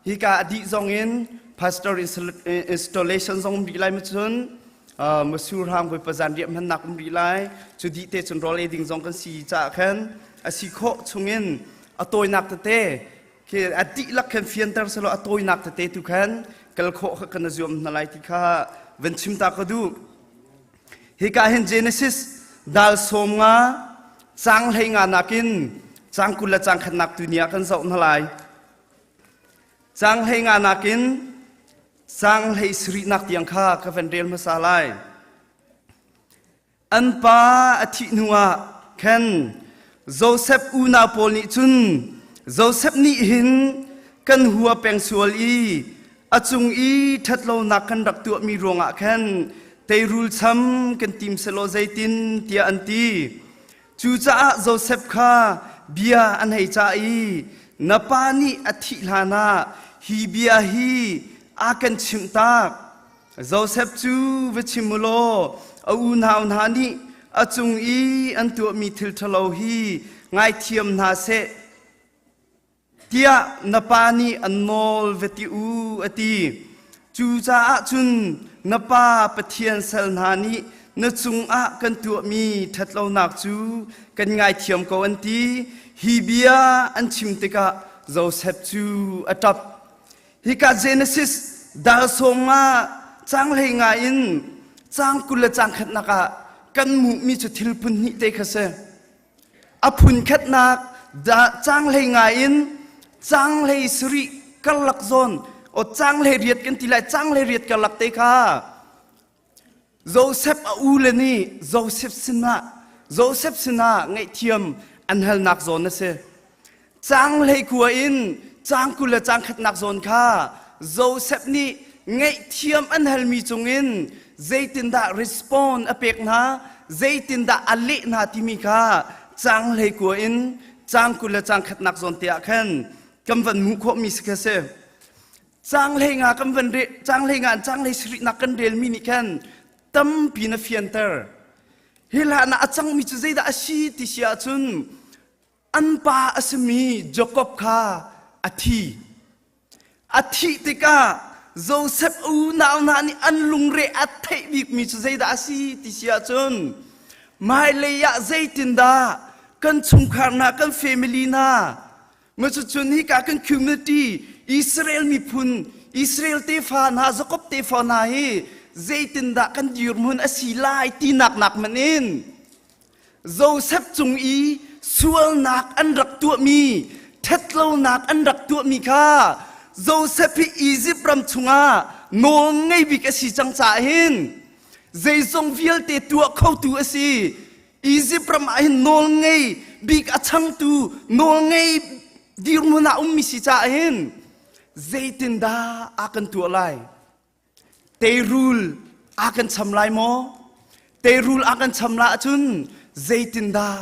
hika a dih zong in pastor installation zong um rih lai ma cun masur hang voi zan riah hmannak um rih lai. Cu dih te cun rawl ei ding zong kan si caah khan a si khawh chungin a tawinak tete khi a dihlak khan fianter selaw a tawinak tete tu khan kal khawh kha kan zuam hna lai ti kha van chim ta ka duh. Hika hin Genesis dal 15 cang 15 nakin cang 20 le cang khatnak tu ni ah kan zoh hna lai. Cang 15 nakin cang 17 nak tiang kha ka van rel hmasa lai. An pa a thih hnuah khan Josef unau pawl nih cun Josef nih hin kan hua peng sual i a cung i ṭhatlonak kan rak tuahmi ruangah khan teirul cham kan tim selaw zeitin tiah an ti. Cucaah Josef kha bia an hei cah i na pa nih a thih hlanah hi bia hi a kan chimh tak. Josef cu va chim u law a unau hna nih a cung i an tuahmi thil ṭhalo hi ngaithiam hna seh tiah na pa nih an nawl va ti u a ti. Cucaah cun na pa Pathian sal hna nih na cungah kan tuahmi ṭhatlonak cu kan ngaithiam ko an ti. Hi bia an chim tikah Josef cu a ṭap. Hika Genesis dal 15 cang 15 in cang 20 le cang khatnak ah kan hmuhmi cu thil phun hnih te kha si. A phun khatnak cang 15 in cang 17 karlak zawn o cang 18 kan ti lai cang 18 karlak te kha Joseph a u le nih Joseph sinah Joseph sinah ngaihthiam an halnak zawn a si. Cang 19 in cang 20 le cang khatnak zawn kha Joseph nih ngaihthiam an halmi cungin zeitindah respond a pek hna, zeitindah a leh hna timi kha cang 19 in cang 20 le cang khatnak zawn te ah khan kan van hmuh khawhmi si kha si. Cang 15 kan van re cang 15 in cang 17 nak kan relmi nih khan tampi na fianter. Hi hlan ah a cangmi cu zeidah a si ti si ahcun an pa a simi Jakob kha a thi. A thih tikah Joseph unau hna nih an lungre a theih bikmi cu zeidah a si ti si ahcun hmailei ah zeitindah kan chungkhar hna kan family hna Cucun hika kan community Israel miphun Israel tefa hna Jakob tefa hna hi zeitindah kan dirhmun a si lai tinak nak man in Joseph cung i sualnak an rak tuahmi ṭhatlonak an rak tuahmi kha Joseph hi Egypt ram chungah nawl ngei bik a si cang caah hin zeizong vialte tuah khotu a si Egypt ram ah hin nawl ngei bik a changtu nawl ngei dirhmun ah ummi si caah hin zeitindah a kan tuah lai? Teirul a kan cham lai maw? Teirul a kan cham la ahcun zeitindah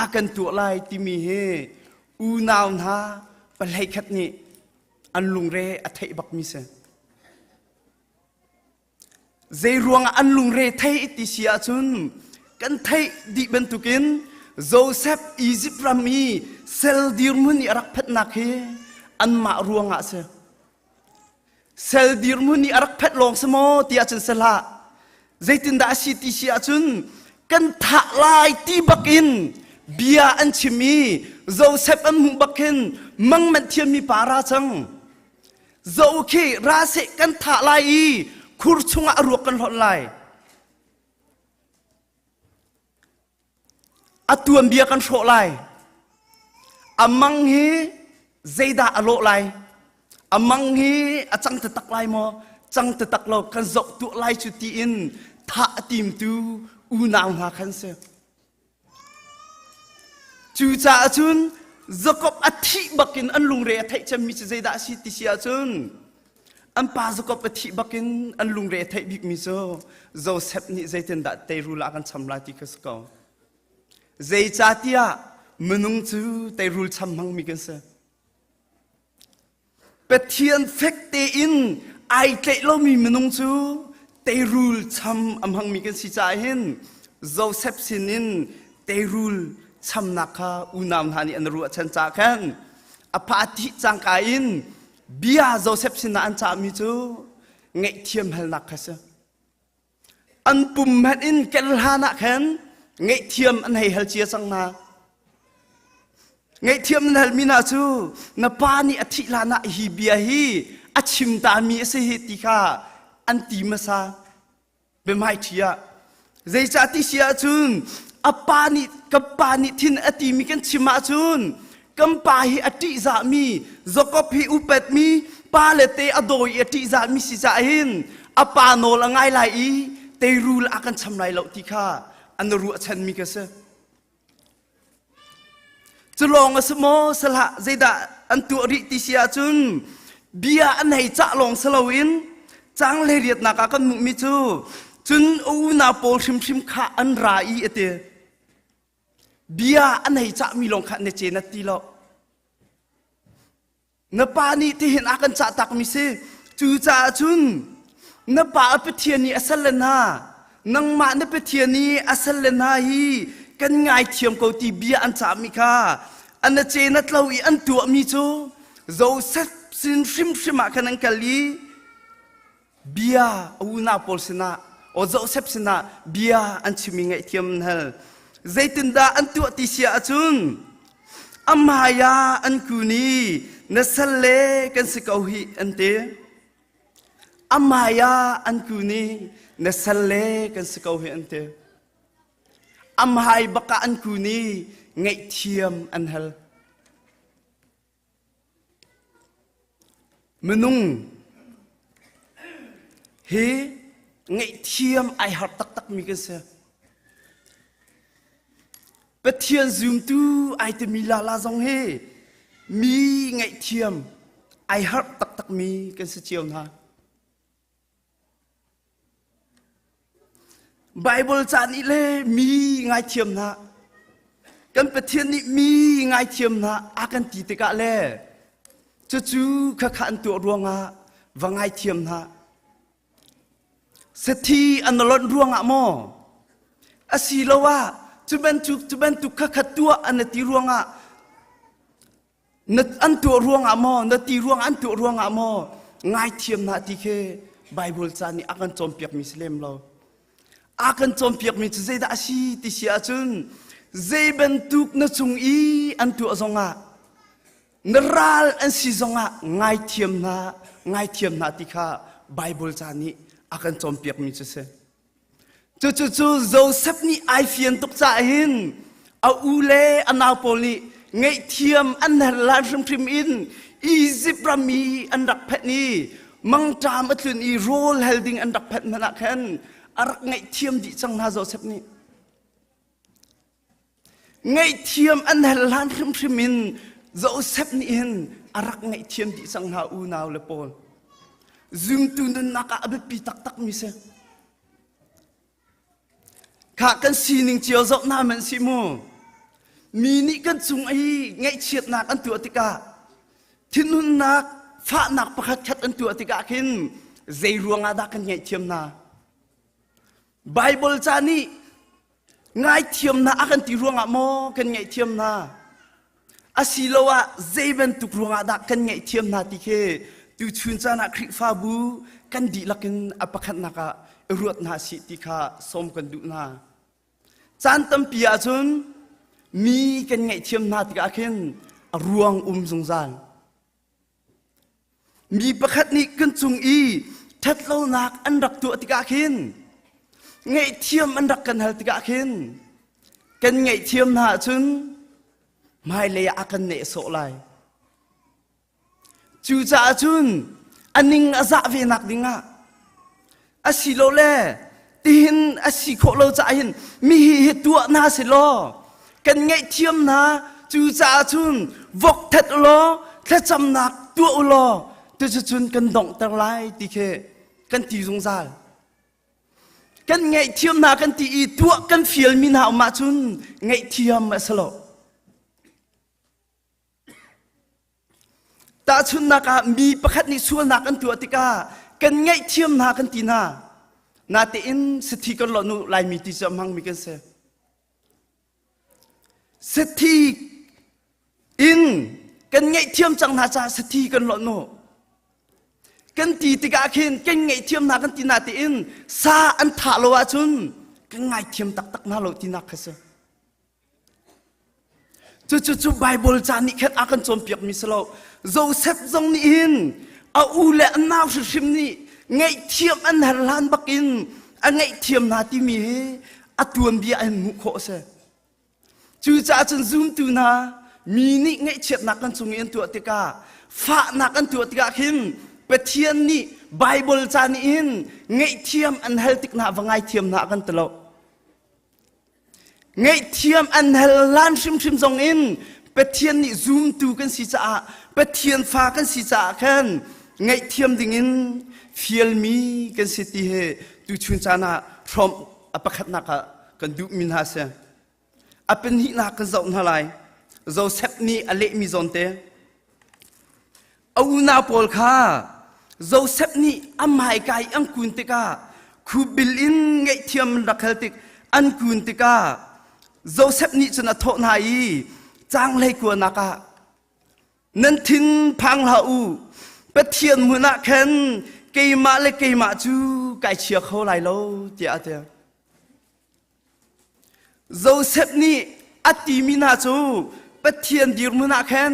a kan tuah lai timi hi unau hna pahlei khat nih an lungre a theih bakmi si. Zeiruangah an lungre thei ti si ahcun kan theih dih bantukin Joseph Egypt ram i sel dirhmun i a rak phatnak hi anmah ruangah a si. Sel dirhmun i a rak phat lawng si maw ti ahcun si hlah. Zeitindah a si ti si ahcun kan thah lai ti bakin bia an chim i Joseph an hmuh bak khin mang manh thiammi pa ra cang. Zo khi ra seh kan thah lai i khur chungah a ruak kan hlonh lai. A tuanbia kan hrawh lai. A mang hi zeidah a lawh lai? A mang hi a cang taktak lai maw? Cang taktak lo kan zoh tuah lai cu tiin thah a timtu unau hna khan si. Cucaah cun Jakob a thih bakin an lungre a theih cemmi cu zeidah a si ti si ahcun an pa Jakob a thih bakin an lungre a theih bikmi cu Joseph nih zeitindah teirul a kan cham lai ti kha si ko. Zeicahtiah minung cu teirul cham hmangmi kan si. Pathian fek tein ai tlaih lomi minung cu teirul cham a hmangmi kan si caah hin Joseph sinin teirul chamnak kha unau hna nih an ruahchan caah khan. A pa thih cangka in bia Joseph sinah an cahmi cu ngaihthiam halnak kha si. An pum hmanh in kel hlan ah khan ngaihthiam an hei hal cia cang hna. Ngaihthiam nan halmi hna cu na pa nih a thih hlan ah hi bia hi a chim tami a si hi ti kha an ti hmasa. Biahmaiṭhi ah zeicah ti si ahcun a pa nih ka pa nih thin a timi kan chim ahcun kan pa hi a ṭihzahmi Jakob hi upatmi pa le te a dawi i a ṭihzahmi si caah hin a pa nawl a ngai lai i teirul a kan cham lai lo ti kha an ruahchanmi ka si. Cu lawng a si maw salah zeidah an tuah rih ti si ahcun bia an hei cah lawng si loin cang le riatnak ah kan hmuhmi cu cun a unau pawl hrimhrim kha an ra i a ti. Bia an hei cahmi lawng kha na ce na ti lo. Na pa nih tihin a kan cah takmi si. Cucaah cun na pa a Pathian nih a sal le hna, nangmah na Pathian nih a sal le hna hi kan ngaithiam ko ti bia an cahmi kha an a ce na tlo i an tuahmi cu Joseph sin hrimhrim ah khan an kal i bia a unau pawl sinah o Joseph sinah bia an chim i ngaihthiam an hal. Zeitindah an tuah ti si ahcun a hmai ah an kun i na sal le kan si ko hih an ti. A hmai ah an kun i na sal le kan si ko hih an ti. A hmai bak ah an kun i ngaihthiam an hal. Minung hi ngaihthiam ai har taktakmi kan si. Pathian zumtu ai timi lala zong hi mi ngaihthiam ai harh taktakmi kan si cio hna. Baibal ca nih le mi ngaithiam hna kan Pathian nih mi ngaithiam hna a kan ti tikah le cucu khakha an tuah ruangah va ngaithiam hna sathi an lonh ruangah maw asiloah cu bantuk cu bantuk khakha tuah an ti ruangah Na an tuah ruangah maw, na ti ruang an tuah ruangah maw, ngaithiam hna ti khi Bible ca nih a kan cawnpiakmi si lem lo. A kan cawnpiakmi cu zeidah a si ti si ahcun zei bantuk na cung i an tuah zongah na ral an si zongah ngaithiam hna, ngaithiam hna ti kha Bible ca nih a kan cawnpiakmi cu si. Cucu Joseph nih ai fian tuk caah hin a u le a nau pawl nih ngaihthiam an hal lan hrimhrim in Egypt ram i an rak phanh i mangṭam a tlun i rawl hal ding an rak phanh hmanh ah khan a rak ngaihthiam dih cang hna Joseph nih. Ngaihthiam an hal hlan hrimhrim in Joseph nih hin a rak ngaihthiam dih cang hna unau le pawl. Zumtu nunnak ah a biapi taktakmi si. Kha kan sining cio zoh hna man si mu. Mi nih kan cung i ngaihchiatnak an tuah tikah thinhunnak fahnak pakhat khat an tuah tikah khin zei ruangah dah kan ngaihthiam hna? Bible ca nih ngaithiam hna a kan ti ruangah maw kan ngaihthiam hna asiloah zei bantuk ruangah dah kan ngaihthiam hna ti khi tuchun caan ah Khrihfabu kan dihlak in a pakhatnak ah i ruat hna sih ti kha sawm kan duh hna. Caan tampi ahcun mi kan ngaihthiam hna tikah khin a ruang um zungzal. Mi pakhat nih kan cung i ṭhatlonak an rak tuah tikah khin ngaihthiam an rak kan hal tikah khin kan ngaihthiam hna ahcun hmailei ah a kan nehsawh lai. Cucaah cun a ning a zah ve nak dingah asilole tihin a si khawh lo caah hin mi hi hi tuah hna si law kan ngaihthiam hna cucaah cun vok that u law thlacamnak tuah u law tucun kan donghter lai ti khi kan ti zungzal kan ngaihthiam hna kan ti i tuah kan fialmi hna um ahcun ngaihthiam a si lo Tahchunhnak ah mi pakhat nih sualnak an tuah tikah kan ngaihthiam hna kan ti hna. Natein sathi kan lawh nu Laimi ti cu a hmangmi kan si. Sathi in Kan ngaihthiam cang hna caah sathi kan lawh nu. Kan ti tikah khin kan ngaihthiam hna kan ti na tiin sa an thah lo ahcun kan ngaithiam taktak hna lo tinak kha si. Cucu cu Bible ca nih khan a kan cawnpiakmi si lo. Joseph zong nih hin a u le a nau hrimhrim nih ngaihthiam an har hlan bakin a ngaihthiam hna timi hi a tuanbia an hmuh khawh a si. Cucaah cun zumtu hna mi nih ngaihchiatnak kan cung i an tuah tikah fahnak an tuah tikah khin Pathian nih Bible ca nih hin ngaihthiam an hal tik hna va ngaithiam hna kan ti lo. Ngaihthiam an hal hlan hrimhrim zong in Pathian nih zumtu kan si caah Pathian fa kan si caah khan ngaihthiam dingin fialmi kan si ti hi tuchun caan ah hrawmh a pakhatnak ah kan duhmi hna si. A pahnihnak kan zoh hna lai. Joseph nih a lehmi zawn te. A unau pawl kha Joseph nih a hmaika i an kun tikah khubil in ngaihthiam an rak hal tik an kun tikah Joseph nih cun a thawh hna i caanghlei kuanak ah nan thin phang hlah u Pathian hmun ah khan keimah le keimah cu kai chia kho lai lo tiah a ti. Joseph nih a timi hna cu Pathian dirhmun ah khan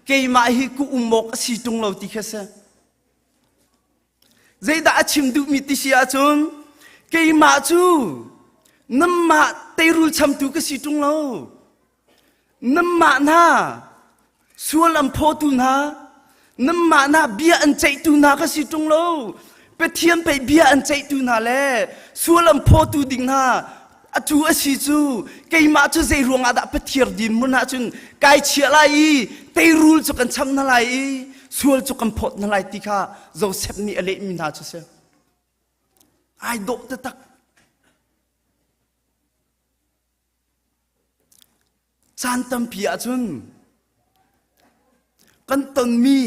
keimah hi ku um awk a si ṭung lo ti kha si. Zeidah a chim duhmi ti si ahcun keimah cu nanmah teirul chamtu ka si ṭung lo. Nanmah hna sual an phawtu hna, nanmah hna bia an ceihtu hna ka si ṭung lo. Pathian pei bia an ceihtu hna le sual an phawtu ding hna atu a si cu keimah cu zei ruangah dah Pathian din hmun ah cun kai chiah lai i teirul cu kan cham hna lai i sual cu kan phawt hna lai ti kha Joseph nih a lehmi hna cu si. Ai dawh taktak. Caan tampi ahcun kan tonmi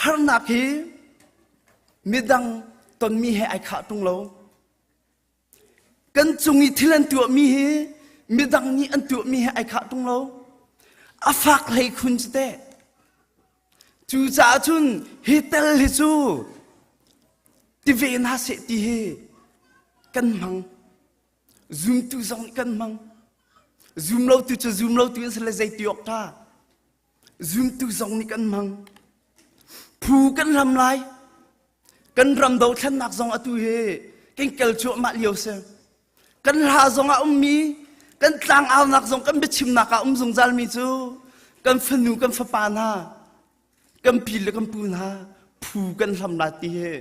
harnak hi midang tonmi he ai khah ṭung lo. Kan cung i thil an tuahmi hi midang nih an tuahmi he ai khah ṭung lo. A fak hlei khun cu teh. Cucaah cun hi tel hi cu tive hna seh ti hi kan hmang. Zumtu zong nih kan hmang. Zum lotu cu zum lotu in si le zei ti awk ṭha. Zumtu zong nih kan hmang. Phu kan hlam lai. Kan ram dothlennak zong atu hi kan kel cuahmah lio si. Kan hla zong ah ummi, kan tlangaunak zong kan biachimnak ah um zungzalmi cu kan fanu kan fapa hna, kan pi le kan pu hna phu kan hlam lai ti hi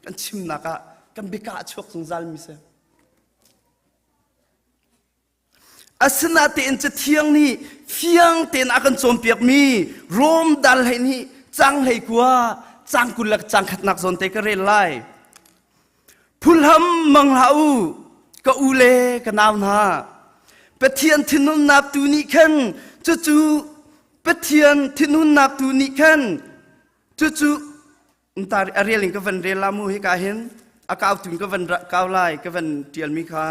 kan chimnak ah kan biaka a chuak zungzalmi si. Asinain Cathiang nih fiang tein a kan cawnpiakmi Rom dal hlei nih cang hlei kua cang 20 le cang khatnak zawn te ka rel lai. Phulham mang hlah u, ka u le ka nau hna. Pathian thinhunnak tu nih khan cucu Pathian thinhunnak tu nih khan cucu Ntar a rel in ka van rel la mu hika hin a kau tun ka van kau lai ka van tial mi kha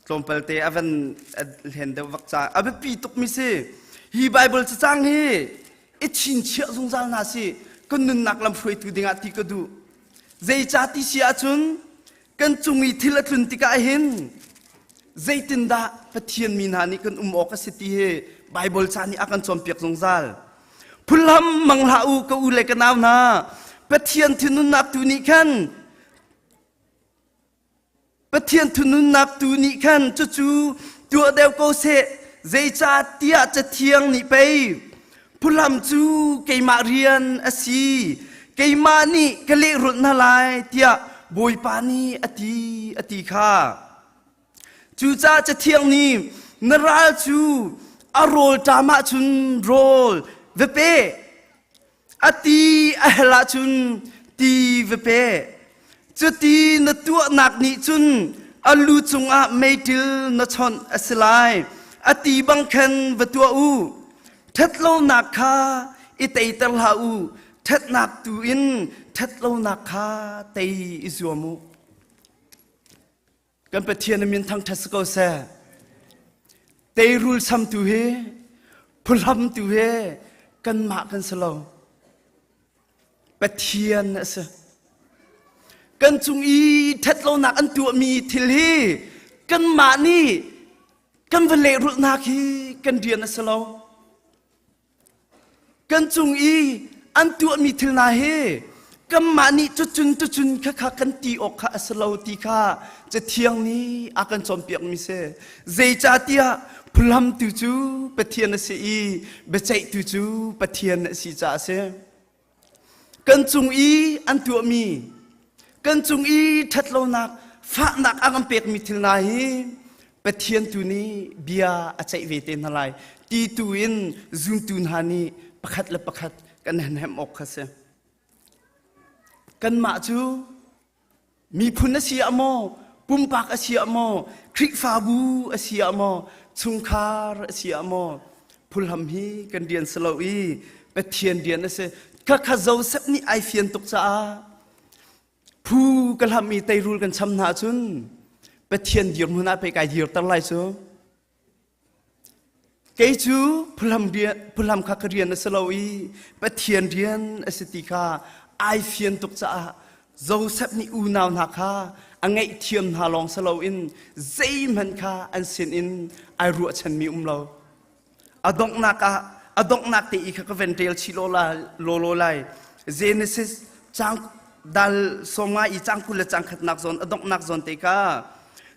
tlawmpal te a van hlen deuh vak ca a biapi tuk mi si hi Bible cacang hi i chinchiah zungzal hna si kan nunnak lam hruaitu dingah ti ka duh zeica ti si ahcun kan cung i thil a tlun tikah hin zeitindah Pathian mi hna nih kan um awk a si ti hi Bible ca nih a kan cawnpiak zungzal Phulham mang hlah u ka u le ka nau hna Pathian thinunnak tu nih khan Pathian thununnak tu nih khan cucu tuah deuh ko seh zeicah tiah cathiang nih pei phulham cu keimah rian a si keimah nih ka lehrulh hna lai tiah Bawipa nih a ti a ti kha Cucaah Cathiang nih na ral cu a rawl ṭam ahcun rawl va pe, a ti a hel ahcun ti va pe. Cuti na tuahnak nih cun a lu cungah meiṭil na chawnh a si lai. A ti bang khan va tuah u. Ṭhatlonak kha i teiter hlah u, ṭhatnak tu in ṭhatlonak kha tei i zuam u. Kan Pathian min thangṭhat si ko seh. Teirul samtu hi Phuhlam tu he kanmah kan si lo. Pathian a si. Kan cung i ṭhatlonak an tuahmi thil hi kanmah nih kan va lehrulhnak hi kan rian a si lo. Kan cung i an tuahmi thil hna hi kanmah nih cucun tucun khakha kan ti awk kha a si lo ti kha Cathiang nih a kan cawnpiakmi si. Zeicahtiah phuhlamtu cu Pathian a si i biaceihtu cu Pathian a si caah a si. Kan cung i an tuahmi, kan cung i ṭhatlonak, fahnak a kan pekmi thil hna hi Pathian tu nih bia a ceih ve te hna lai ti tu in zumtu hna nih pakhat le pakhat kan henhem awk kha si. Kanmah cu miphun a si ah maw, pumpak a si ah maw, Khrihfabu a si ah maw, chungkhar a si ah maw, phulham hi kan rian si lo i Pathian rian a si. Khakha Joseph nih ai fian tuk caah phu ka hlam i teirul kan cham hna ahcun Pathian dirhmun ah pei kai dirter lai cu. Kei cu phuhlam, rian, phuhlam kha ka rian a si lo i Pathian rian a si ti kha ai fian tuk caah Joseph nih unau hna kha a ngaihthiam hna lawng si loin zeihmanh kha an sinin ai ruahchanmi um lo. A donghnak ah a donghnak te i kha ka ven ṭel chih law law lai. Genesis cang dal sawmnga i cang 20 le cang khatnak zawn a donghnak zawn te kha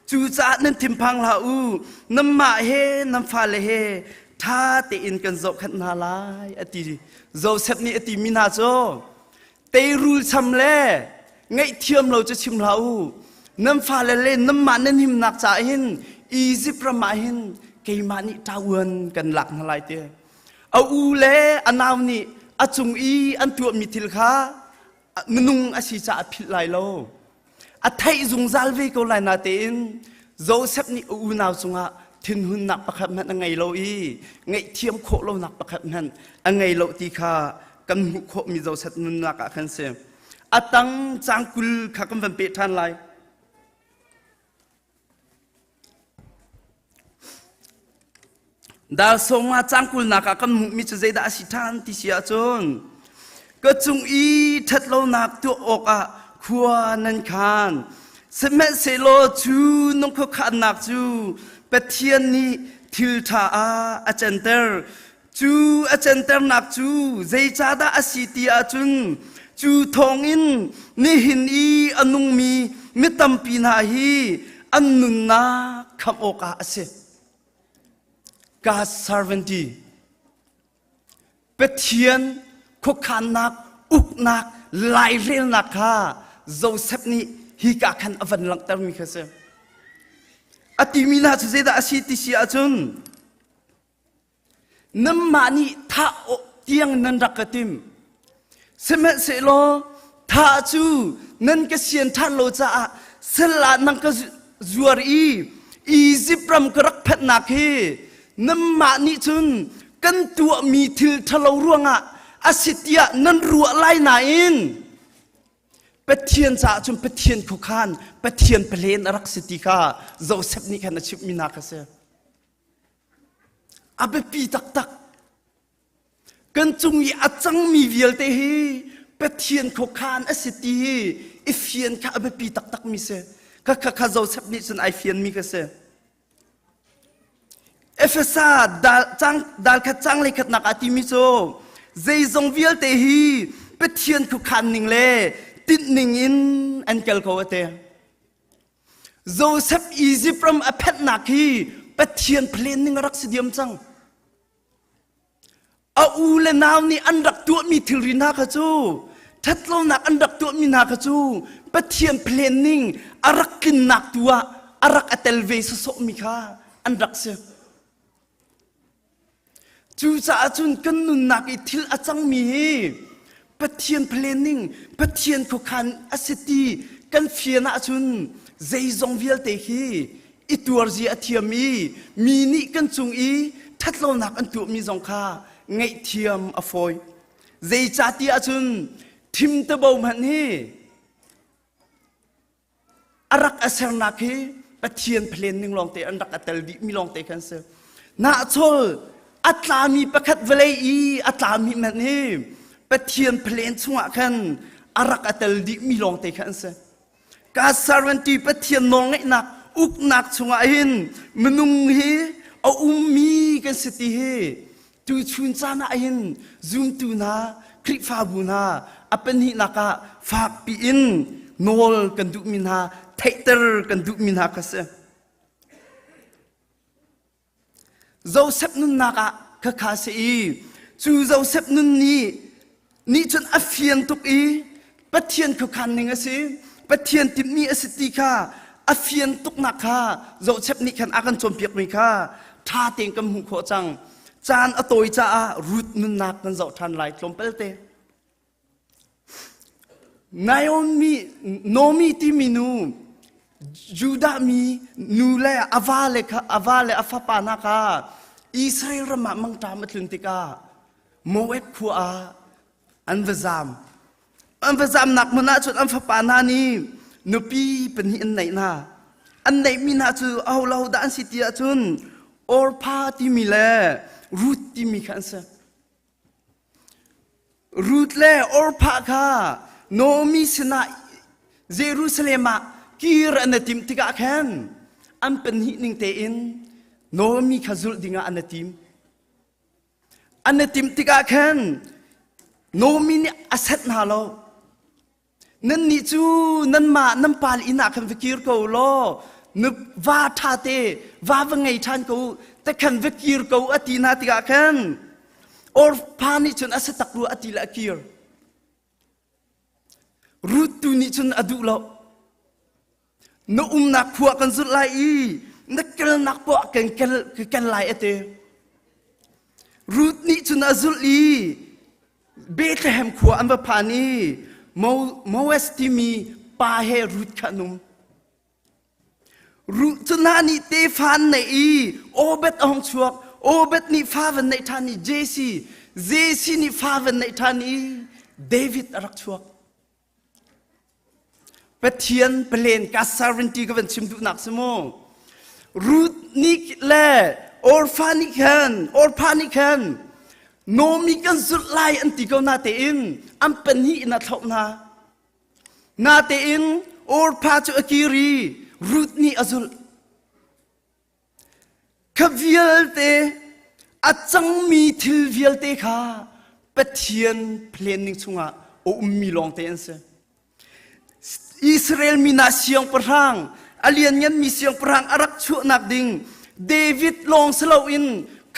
cucaah nan thinphang hlah u nanmah he nan fale he ṭha tein kan zohkhenh hna lai a ti. Joseph nih a timi hna cu teirul cham le ngaihthiam lo cu chim hlah u nan fale le nanmah nan himnak caah hin Izipt ram ah hin keimah nih ṭauan kan lak hna lai ti a u le a nau nih a cung i an tuahmi thil kha minung a si caah a philh lai lo a theih zungzal ve ko lai natein Joseph nih a unau cungah thinhunnak pakhat hmanh a ngei lo i ngaihthiam khawh lonak pakhat hmanh a ngei lo ti kha kan hmuh khawhmi Joseph nunnak ah khan si. A tang cang 20 kha kan van peh ṭhan lai. Dal sawmnga cang kulnak ah kan hmuhmi cu zeidah a si ṭhan ti si ahcun ka cung i ṭhatlonak tuah awkah khua nan khan sihmanhsehlaw cu nan khuakhannak cu Pathian nih thil ṭha ah a canter cu a canternak cu zeicahdah a si ti ahcun cu thawngin nihin i a nungmi mi tampi hna hi an nunnak khamh awkah a si. God's sovereignty Pathian khuakhannak uknak lairelnak kha Joseph nih hika khan a van langhtermi kha si. A timi hna cu zeidah a si ti si ahcun Nanmah nih thah tiang nan rak ka timh. Sihmanhsehlaw thah cu nan ka sian ṭhan lo caah sal ah nan ka zuar i Izipt ram ka rak phanhnak hi nanmah nih cun kan tuahmi thil ṭhalo ruangah a si tiah nan ruah lai nain Pathian caah cun Pathian khuakhan Pathian pahlen a rak si ti kha Joseph nih khan a chimhmi hna kha si. A biapi taktak. Kan cung i a cangmi vialte hi Pathian khuakhan a si ti hi i fian kha a biapi taktakmi si. Kha kha kha Joseph nih cun ai fianmi kha si. Efesa dal, cang, dal khat cang le khatnak ah timi cu zeizong vialte hi Pathian khuakhan ning le tinh ning in an kal ko a ti. Joseph Egypt ram a phenhnak hi Pathian plan ning a rak si diam cang. A u le nau nih an rak tuahmi thilri hna kha cu ṭhatlonak an rak tuahmi hna kha cu Pathian plan ning a rak tlinnak tu ah a rak a tel ve sawsawhmi kha an rak si. Cucaah cun kan nunnak i thil a cangmi hi Pathian planning, Pathian khuakhan a si ti kan fian ahcun zeizong vialte hi i tuarzia a thiam i mi nih kan cung i ṭhatlonak an tuahmi zong kha ngaihthiam a fawi. Zeicahtiah ahcun thim tabo hmanh hi A rak a sernak hi Pathian plan ning lawngte an rak a tel dihmi lawngte khan si. Nahchawl A tlami pakhat vawlei i a tlami hmanh hi Pathian plan chungah khan a rak a tel dihmi lawngte kha an si. Ka servanti Pathian nawlngeihnak uknak chungah hin minung hi a ummi kan si ti hi tuchun caan ah hin zumtu hna Khrihfabu hna a pahnihnak ah fakpi in nawl kan duhmi hna theihter kan duhmi hna kha si. Joseph nunnak ah khakha si i cu Joseph nun nih nih cun a fian tuk i Pathian khuakhan ning a si Pathian timhmi a si ti kha a fian tuknak kha Joseph nih khan a kan cawnpiakmi kha ṭha tein kan hmuh khawh cang. Caan a tawi caah Ruth nunnak kan zoh ṭhan lai tlawmpal te. Naomi, Naomi timi nu Judah mi nu le a va le kha a va le a fapa hna kha Israel ram ah mangṭam a tlun tikah Moab khua ah an va zam. An va zamnak hmun ah cun an fapa hna nih nupi pahnih an neih hna. An neihmi hna cu aho le dah an si ti ahcun Orpha timi le Ruth timi kha an si. Ruth le Orpah kha Naomi sinah Jerusalem ah kir an i timh tikah khan an pahnih ning tein Naomi kha zulh dingah an i tim. An i timh tikah khan Naomi nih a set hna lo. Nannih cu nanmah nan pal inn ah khan va kir ko law nu va ṭha te va va ngei ṭhan ko u te khan va kir ko a ti hna tikah khan Orpha nih cun a si tak rua a ti le a kir. Ruth tu nih cun a duh lo. Na umnak khua kan zulh lai i na kelnak poah kan kel ka kel lai a ti. Ruth nih cun a zulh i Bethlehem khua an va phan i Moas timi pa he Ruth kha an um. Ruth cu hna nih tefa an neih i Obed a hung chuak. Obed nih fa van neih ṭhan i Jesse, Jesse nih fa van neih ṭhan i David a rak chuak. Pathian palen ka sovereignty ka van chim duhnak si mu. Ruth nih le Orpha nih khan Orpha nih khan Naomi kan zulh lai an ti ko na tein an pahnih in a thlauh hna. Na tein Orpha cu a kir i Ruth nih a zulh. Kha vialte a cangmi thil vialte kha Pathian planning chungah a ummi lawngte an si. Israel mi hna siangpahrang a liannganmi siangpahrang a rak chuahnak ding David lawng si loin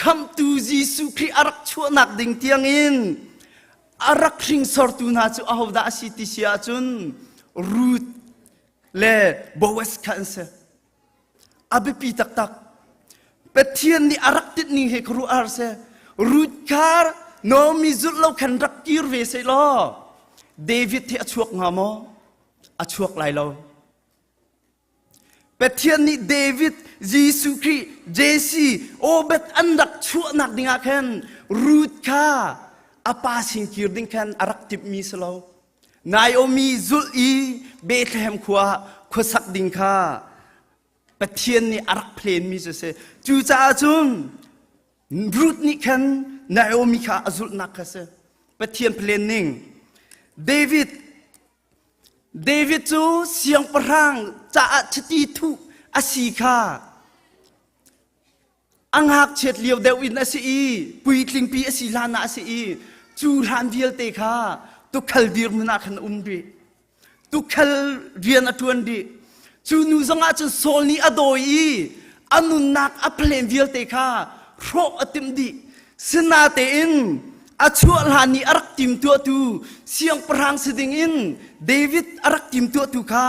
khamhtu Jesuh Khrih a rak chuahnak ding tiangin a rak hringsortu hna cu ahodah a si ti si ahcun Ruth le Boaz kha an si. A biapi taktak. Pathian nih a rak tinhning he khuaruah har seh. Ruth kha Naomi zulh lo khan rak kir ve seh law David hi a chuak hnga maw? A chuak lai lo. Pathian nih David, Jesuh Khrih, Jesse, Obed an rak chuahnak dingah khan Ruth kha a pa sin kir ding khan a rak timhmi si lo. Naomi zulh i Bethlehem khua khuasak ding kha Pathian nih a rak plenmi cu a si. Cucaah cun Ruth nih khan Naomi kha a zulhnak kha a si. Pathian plen ning. David David cu siangpahrang caah chiti thuh a si kha A ngakchiat lio deuh in a si i puitlingpi a si hlan ah a si i cu hlan vialte kha tukhal dirhmun ah khan a um rih. Tukhal rian a ṭuan rih. Cu nu zongah cun Saul nih a dawi i a nunnak a plan vialte kha hrawh a timh dih. Sinatein a chuah hlan i a rak timtuahtu siangpahrang si dingin David a rak timtuahtu kha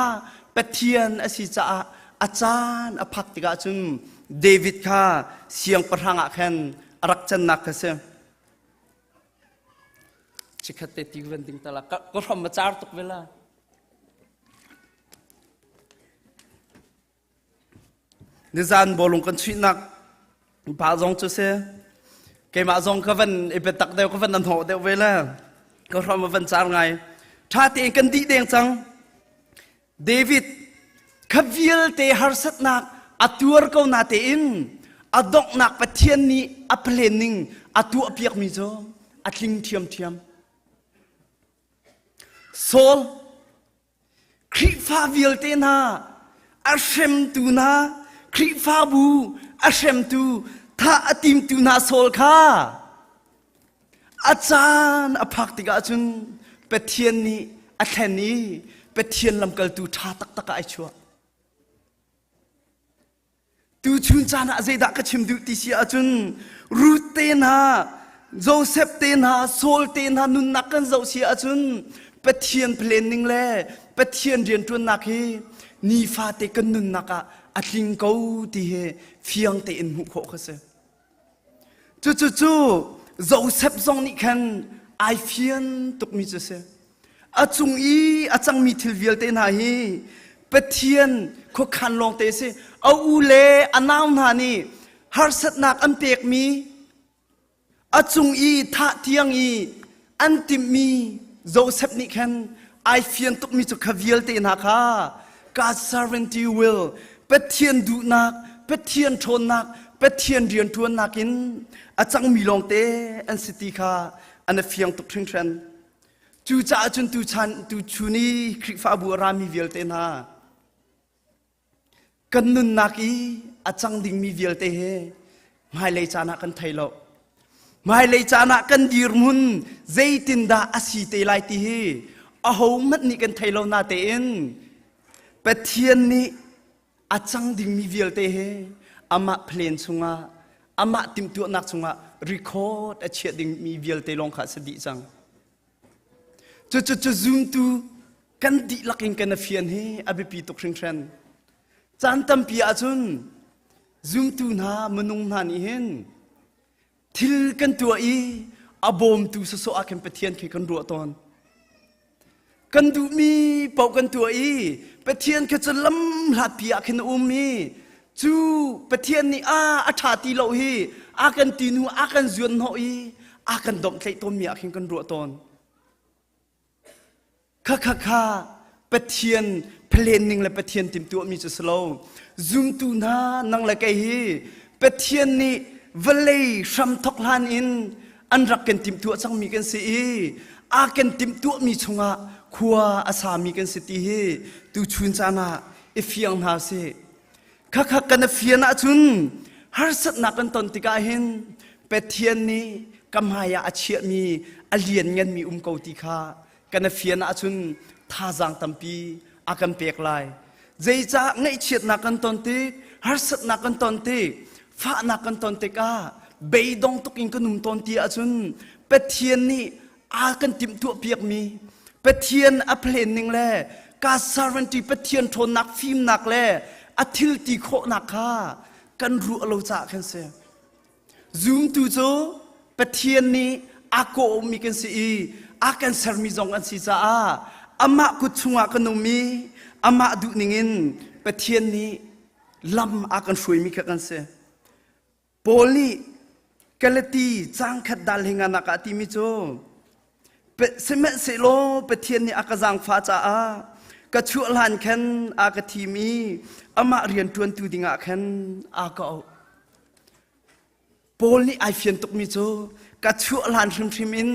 Pathian a si caah a caan a phak tikah cun David kha siangpahrang ah khan a rak cannak kha si. Chikhat te ti van ding tala ka hrom a car tuk vela. Nizan bawlung kan chuihnak pa zong cu si keimah zong ka van i biatak deuh ka van an hnawh deuh ve le ka hrom a van car ngai. Ṭha tein kan dih deng cang. David kha vialte harsatnak a tuar ko natein A donghnak Pathian nih a plan ning a tuahpiakmi cu a tling ṭhiamṭhiam. Saul Khrihfa vialte hna a hremtu hna Khrihfabu a hremtu thah a timtu hna Saul kha a caan a phak tikah cun Pathian nih a thlen i Pathian lamkaltu ṭha taktak ah ai chuah. Tuchun caan ah zeidah ka chim duh ti si ahcun Ruth te hna, Joseph te hna, Saul te hna nunnak kan zoh si ahcun Pathian planning le Pathian rianṭuannak hi nifate kan nunnak ah a tling ko ti hi fiang tein hmuh khawh kha si. Cucu Joseph zong nih khan ai fian tukmi cu si. A cung i a cangmi thil vialte hna hi Pathian khuakhan lawngte a si. A u le a nau hna nih harsatnak an pekmi, a cung i thah tiang i an timhmi Joseph nih khan ai fian tukmi cu kha vialte hna kha God's sovereignty will Pathian duhnak Pathian ṭhawnnak Pathian rianṭuannak in a cangmi lawngte an si ti kha an i fiang tuk hringhran. Cucaah cun tuchan tuchun i Khrihfabu a rami vialte hna kan nunnak i a cang dingmi vialte he hmailei caan ah kan thei lo. Hmailei caan ah kan dirhmun zeitindah a si te lai ti hi ahohmanh nih kan thei lo natein Pathian nih a cang dingmi vialte he amah plan chungah amah timhtuahnak chungah record a chiah dingmi vialte lawng kha a si dih cang. Cucu cu zumtu kan dihlak in kan a fian hi a biapi tuk hringhran. Caan tampi ahcun zumtu hna minung hna nih hin thil kan tuah i a bawmtu sawsawh ah khin Pathian khi kan ruah tawn. Kan duhmi paoh kan tuah i Pathian kha cu lam hlatpi ah khin a um i cu Pathian nih a a ṭha ti lo hi a kan ti hnu a kan zuan hnawh i a kan domhtlaih tawnmi ah khin kan ruah tawn. Kha kha kha Pathian planning le Pathian timhtuahmi cu si lo. Zumtu hna nang le kei hi Pathian nih vawlei hramthok hlan in an rak kan timhtuah cangmi kan si i a kan timhtuahmi chungah khua a sami kan si ti hi tuchun caan ah i fiang hna sih. Khakha kan fian ahcun harsatnak kan ton tikah hin Pathian nih ka hmai ah a chiahmi a liannganmi um ko ti kha kan fian ahcun thazaang tampi a kan pek lai. Zeicah ngaihchiatnak kan ton tik, harsatnak kan ton tik, fahnak kan ton tikah beidong tuk in kan um tawn ti ahcun Pathian nih a kan timhtuah piakmi Pathian a plan ning le ka sovereignty Pathian ṭhawnnak fimnak le a thil ti khawhnak kha kan ruah lo caah khan si. Zumtu cu Pathian nih a kawhmi kan si i a kan sermi zong an si caah amah kut chungah kan um i amah duh ningin Pathian nih lam a kan hruaimi kha kan si. Paul nih Galati cangkhat dal hi nganak ah timi cu sihmanhsehlaw Pathian nih a ka zaangfah caah ka chuah hlan khan a ka thim i amah rian ṭuantu dingah khan a ka auh. Paul nih ai fian tukmi cu ka chuah hlan hrimhrim in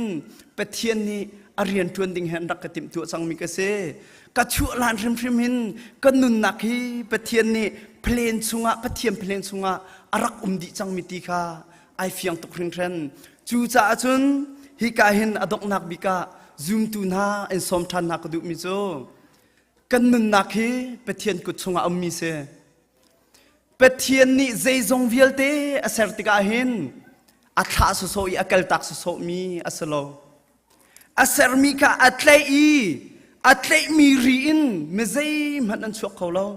Pathian nih a rian ṭuan ding he an rak ka timhtuah cangmi ka si. Ka chuah hlan hrimhrim hin ka nunnak hi Pathian nih plan chungah Pathian plan chungah a rak um dih cangmi ti kha ai fiang tuk hringhran. Cucaah cun hika hin a donghnak bik ah zumtu hna in sawm ṭhan hna ka duhmi cu kan nunnak hi Pathian kut chungah a ummi si. Pathian nih zeizong vialte a ser tikah hin a thlah sawsawh i a kaltak sawsawhmi a si lo. A sermi kha a tlaih i a tlaihmi ri in mi zeihmanh an chuak kho lo.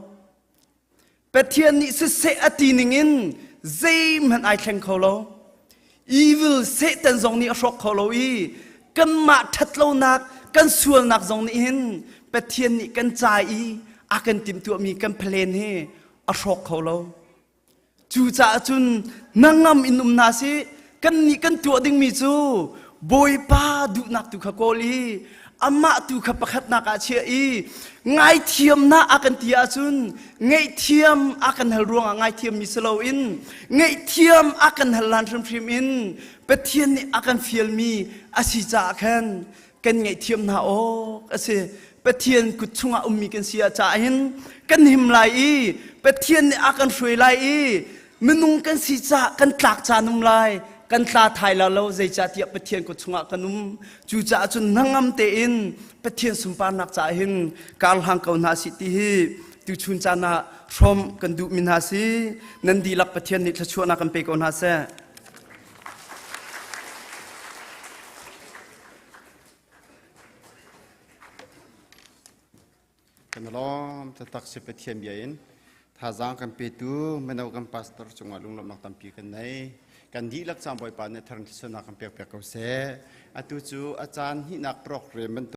Pathian nih siseh a ti ningin zeihmanh ai thleng kho lo. Evil Satan zong nih a hrawk kho lo i kanmah ṭhatlonak kan sualnak zong nih hin Pathian nih kan ca i a kan timhtuahmi kan plan hi a hrawk kho lo. Cucaah cun hnangam in um hna sih kannih kan tuah dingmi cu Bawipa duhnak tu kha kawl i. Amah tu kha pakhatnak ah chia i ngaithiamnak a kan ti ahcun ngaihthiam a kan hal ruangah ngaithiammi si loin ngaihthiam a kan hal lan hrimhrim in Pathian nih a kan fialmi a si caah khan kan ngaihthiam hna awk a si. Pathian kut chungah ummi kan si ah caah hin kan him lai i Pathian nih a kan hruai lai i minung kan si caah kan tlak caan um lai kan tla thai la lo zeicahtiah Pathian kut chungah kan um. Cucaah cun hnangam tein Pathian sunparnak caah hin kar hlang ko hna sih ti hi tuchun caan ah hrawm kan duhmi hna si. Nan dihlak Pathian nih thluachuahnak kan pe ko hna seh. Kan lawm taktak si Pathian bia in thazaang kan petu mino kan pastor cungah lunglawmhnak tampi kan nei. Kan dihlak cang Bawipa nih thar thluachuahnak kan pek piak ko seh. Atu cu a caan hnihnak program bantuk.